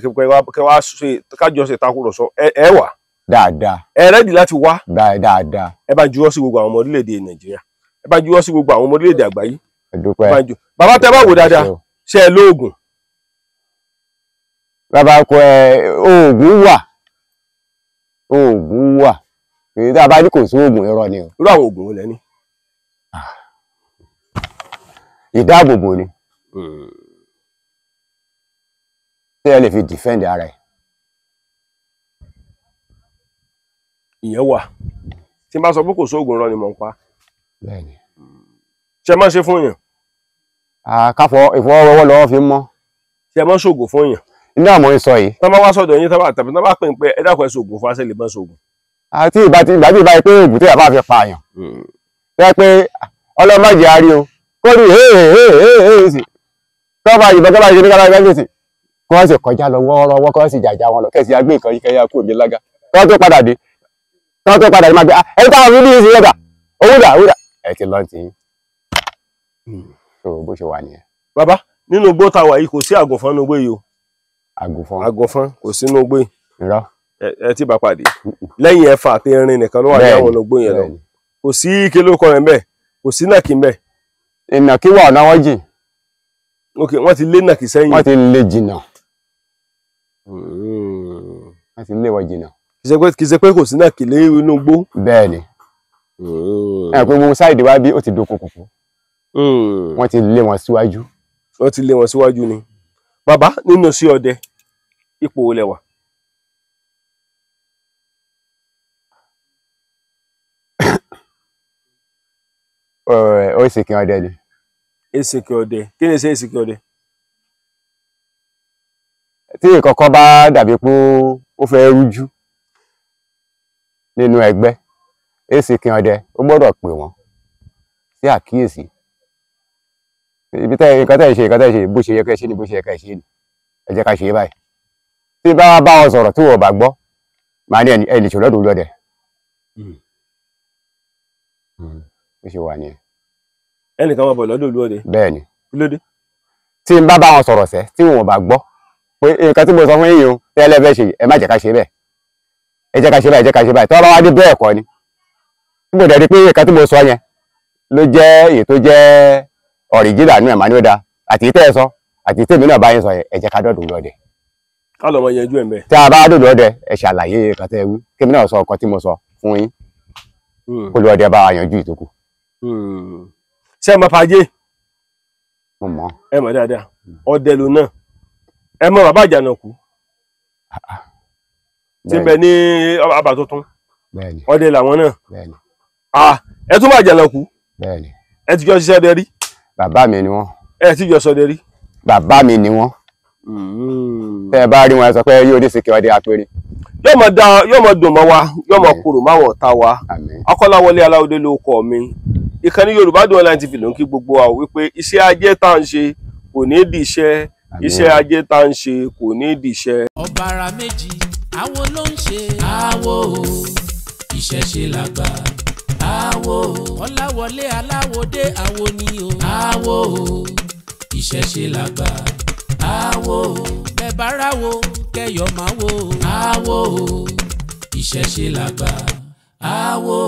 kẹ wá ṣe kájọ ṣe takùrọ̀sọ, ẹ wà? Dáadáa. Ẹ ready láti wá? Dáadáa. Ẹ bá juwọ́ sí gbogbo àwọn ọmọ orílẹ̀-èdè Nàìjíríà, ẹ bá juwọ́ sí gbogbo àwọn ọmọ orílẹ̀-èdè àgbáyé. Ẹ dúpẹ́. Bàbá, tẹ bá wò dáadáa, ṣe ẹ lóògùn? Bàbá kọ ẹ, oògùn wà, oògùn wà. Èyí tá a bá ní kò sí oògùn, irọ́ ni o. Irú àwọn oògùn wo lẹ ní? Ìdáàbòbò ni tí ẹ lè fi defend ara ẹ. Ìyẹn wà. Tí n bá sọ pé kò sóògùn, irọ́ ni mò ń pa. Bẹ́ẹ̀ni. Ṣe máa ṣe fún yàn? Káfọ ìfọwọ́wọ́ lọ́wọ́ fi mọ́. Ṣe máa ṣoògùn fún yàn? Iná àmọ́ ń sọ yìí. Tọ́ bá wá sọ́dọ̀ yín, tọ́ bá tàbí tọ́ bá pè ń pé ẹ dákun, ẹ ṣoògùn fún aṣẹ́, lè máa ṣoògùn? Àti ìgbà tí ìgbà tí ìbá yìí pé oògùn tí yàrá fi pààyàn. Tẹ́ pé ọlọ́mọdé àárí o, kó ní hee hee hee hee sí. Tọ́ bá yìnbọn, tọ́ bá yìnbọn, tọ́ bá yìnbọn sí. Kí wọ́n sì kọjá lọ wọ́ọ́rọ́wọ́, kí wọ́n sì jàjà wọn lọ, kẹ́sì agbé nǹkan yìí kẹ́yà kúrò ní lága. Kí wọ́n tó padà dé. Kí wọ́n tó padà dé máa gbé, ẹni táwọn fi bí yìí sí yọ̀dà, owó dà, owó dà. Ẹ ti lọ tì í. So bó ṣe wà nìyẹn. Bàbá, nínú igbó tá a wà yìí kò sí àgùnfọ́n nínú igbó yìí o. Àgùnfọ́n. Àgùnfọ́n kò sí nínú igbó yìí. Irọ́. Ẹ ti bá pàdé. Lẹ́yìn ẹ̀fà àti erin nìkan ló wà ní àwọn igbó yẹn lọ. Kò sí ike lórúkọ rẹ̀ ńbẹ̀, kò sí nàkí ńbẹ̀. Ìnàkí wà ọ̀nà wọn jìn. Ok, wọ́n ti lé nàkí sẹ́yìn. Wọ́n ti lé jìnnà. Wọ́n ti lé wọn jìnnà. Kì í ṣe pé kò sí nàkí lé inú igbó. Bẹ́ẹ̀ni. Ẹ pé gbogbo sáìdì wa bí ó ti doko kòkó. Wọ́n ti lé wọn síwájú. Wọ́n ti lé wọn síwájú ni. Bàbá, nínú sí ọdẹ, ipò wo lẹ wà? Ó sì kí ọdẹ ni. Èsìkì ọdẹ, kí ni ṣe èsìkì ọdẹ? Tí ìkọ̀kọ̀ bá dàbí pé ó fẹ́ rújú nínú ẹgbẹ́, èsìkì ọdẹ ó gbọ́dọ̀ pè wọ́n sí àkíyèsí. Ibi tẹ́ nǹkan tẹ́ ṣe nǹkan tẹ́ ṣe bó ṣe yẹ kẹ́ ṣe ni bó ṣe yẹ kẹ́ ṣe ni ẹ jẹ́ ká ṣe é báyìí. Tí bá bá wọn sọ̀rọ̀ tí wọn ò bá gbọ́, màá ní ẹnì ṣòro lọ́dọ̀ olódẹ. Bó ṣe wà nìyẹn. Ẹnìkan máa bọ̀ lọ́dọ̀ olódẹ. Bẹ́ẹ̀ni. Kí ló dé? Tí n bá bá wọn sọ̀rọ̀ sẹ́ tí wọn ò bá gbọ́ pé nǹkan tí mo sọ fún yín o tẹ́lẹ̀ fẹ́ ṣe ẹ má jẹ́ ká ṣe bẹ́ẹ̀, ẹ jẹ́ ká ṣe báyìí, ẹ jẹ́ ká ṣe báyìí. Tí wọ́n bá wá dé bẹ́ẹ̀ kọ́ ni tí mo dẹ̀ rí pé nǹkan tí mo sọ yẹn ló jẹ́ èyí tó jẹ́ ọ̀ríjìnà nú ẹ̀ máa ní ó dáa, àti tẹ́ ẹ sọ àti tèmi náà bá yín sọ yẹn, ẹ jẹ́ ká dọ̀dọ̀ olódẹ. Ká lọ mọ yanjú ẹ̀ mẹ́. Tí a bá dọ̀dọ̀ ọdẹ, ẹ ṣàlàyé nǹkan tẹ́ ẹ wí, kémi náà sọ nǹkan tí mo sọ fún yín, kó lóde bá wa yanjú ìtókù. Ṣé ẹ mọ Fàájé? Mo mọ̀. Ẹ mọ̀ dáadáa, ọdẹ ló náà. Ẹ mọ bàbá Àjànàkú tí ń bẹ ní àbà tuntun, ọdẹ làwọn náà. Ẹ tún bá Àjànàkú? Ẹ ti jọ ṣiṣẹ́ ọdẹ rí? Bàbá mi ni wọ́n. Ẹ ti jọ ṣọdẹ rí? Bàbá mi ni wọ́n. Tẹ́ ẹ bá rí wọn, ẹ sọ pé yóò dé síkẹ ọdẹ apẹrẹ. Yóò mọ dá, yóò mọ dùn mọ́ wa, yóò mọ korò máwọn ọ̀tá wa. Akọ́láwọlé Aláwọdé ló kọ mi. Ìkànnì Yorùbá Dùn Online TV ló ń kí gbogbo wa wípé iṣẹ́ ajé tá à ń ṣe kò ní di iṣẹ́, iṣẹ́ ajé tá à ń ṣe kò ní di iṣẹ́. Ọ̀bàrà méjì àwo ló ń ṣe. Àwo ìṣẹ̀ṣe làgbà. Àwo Ọláwọlé Aláwọdé àwo ni o. Àwo ìṣẹ̀ṣe làgbà. Àwo bẹ́ẹ̀ wo kẹyọ̀ máa wo. Àwo ìṣẹ̀ṣe làgbà. Àwo.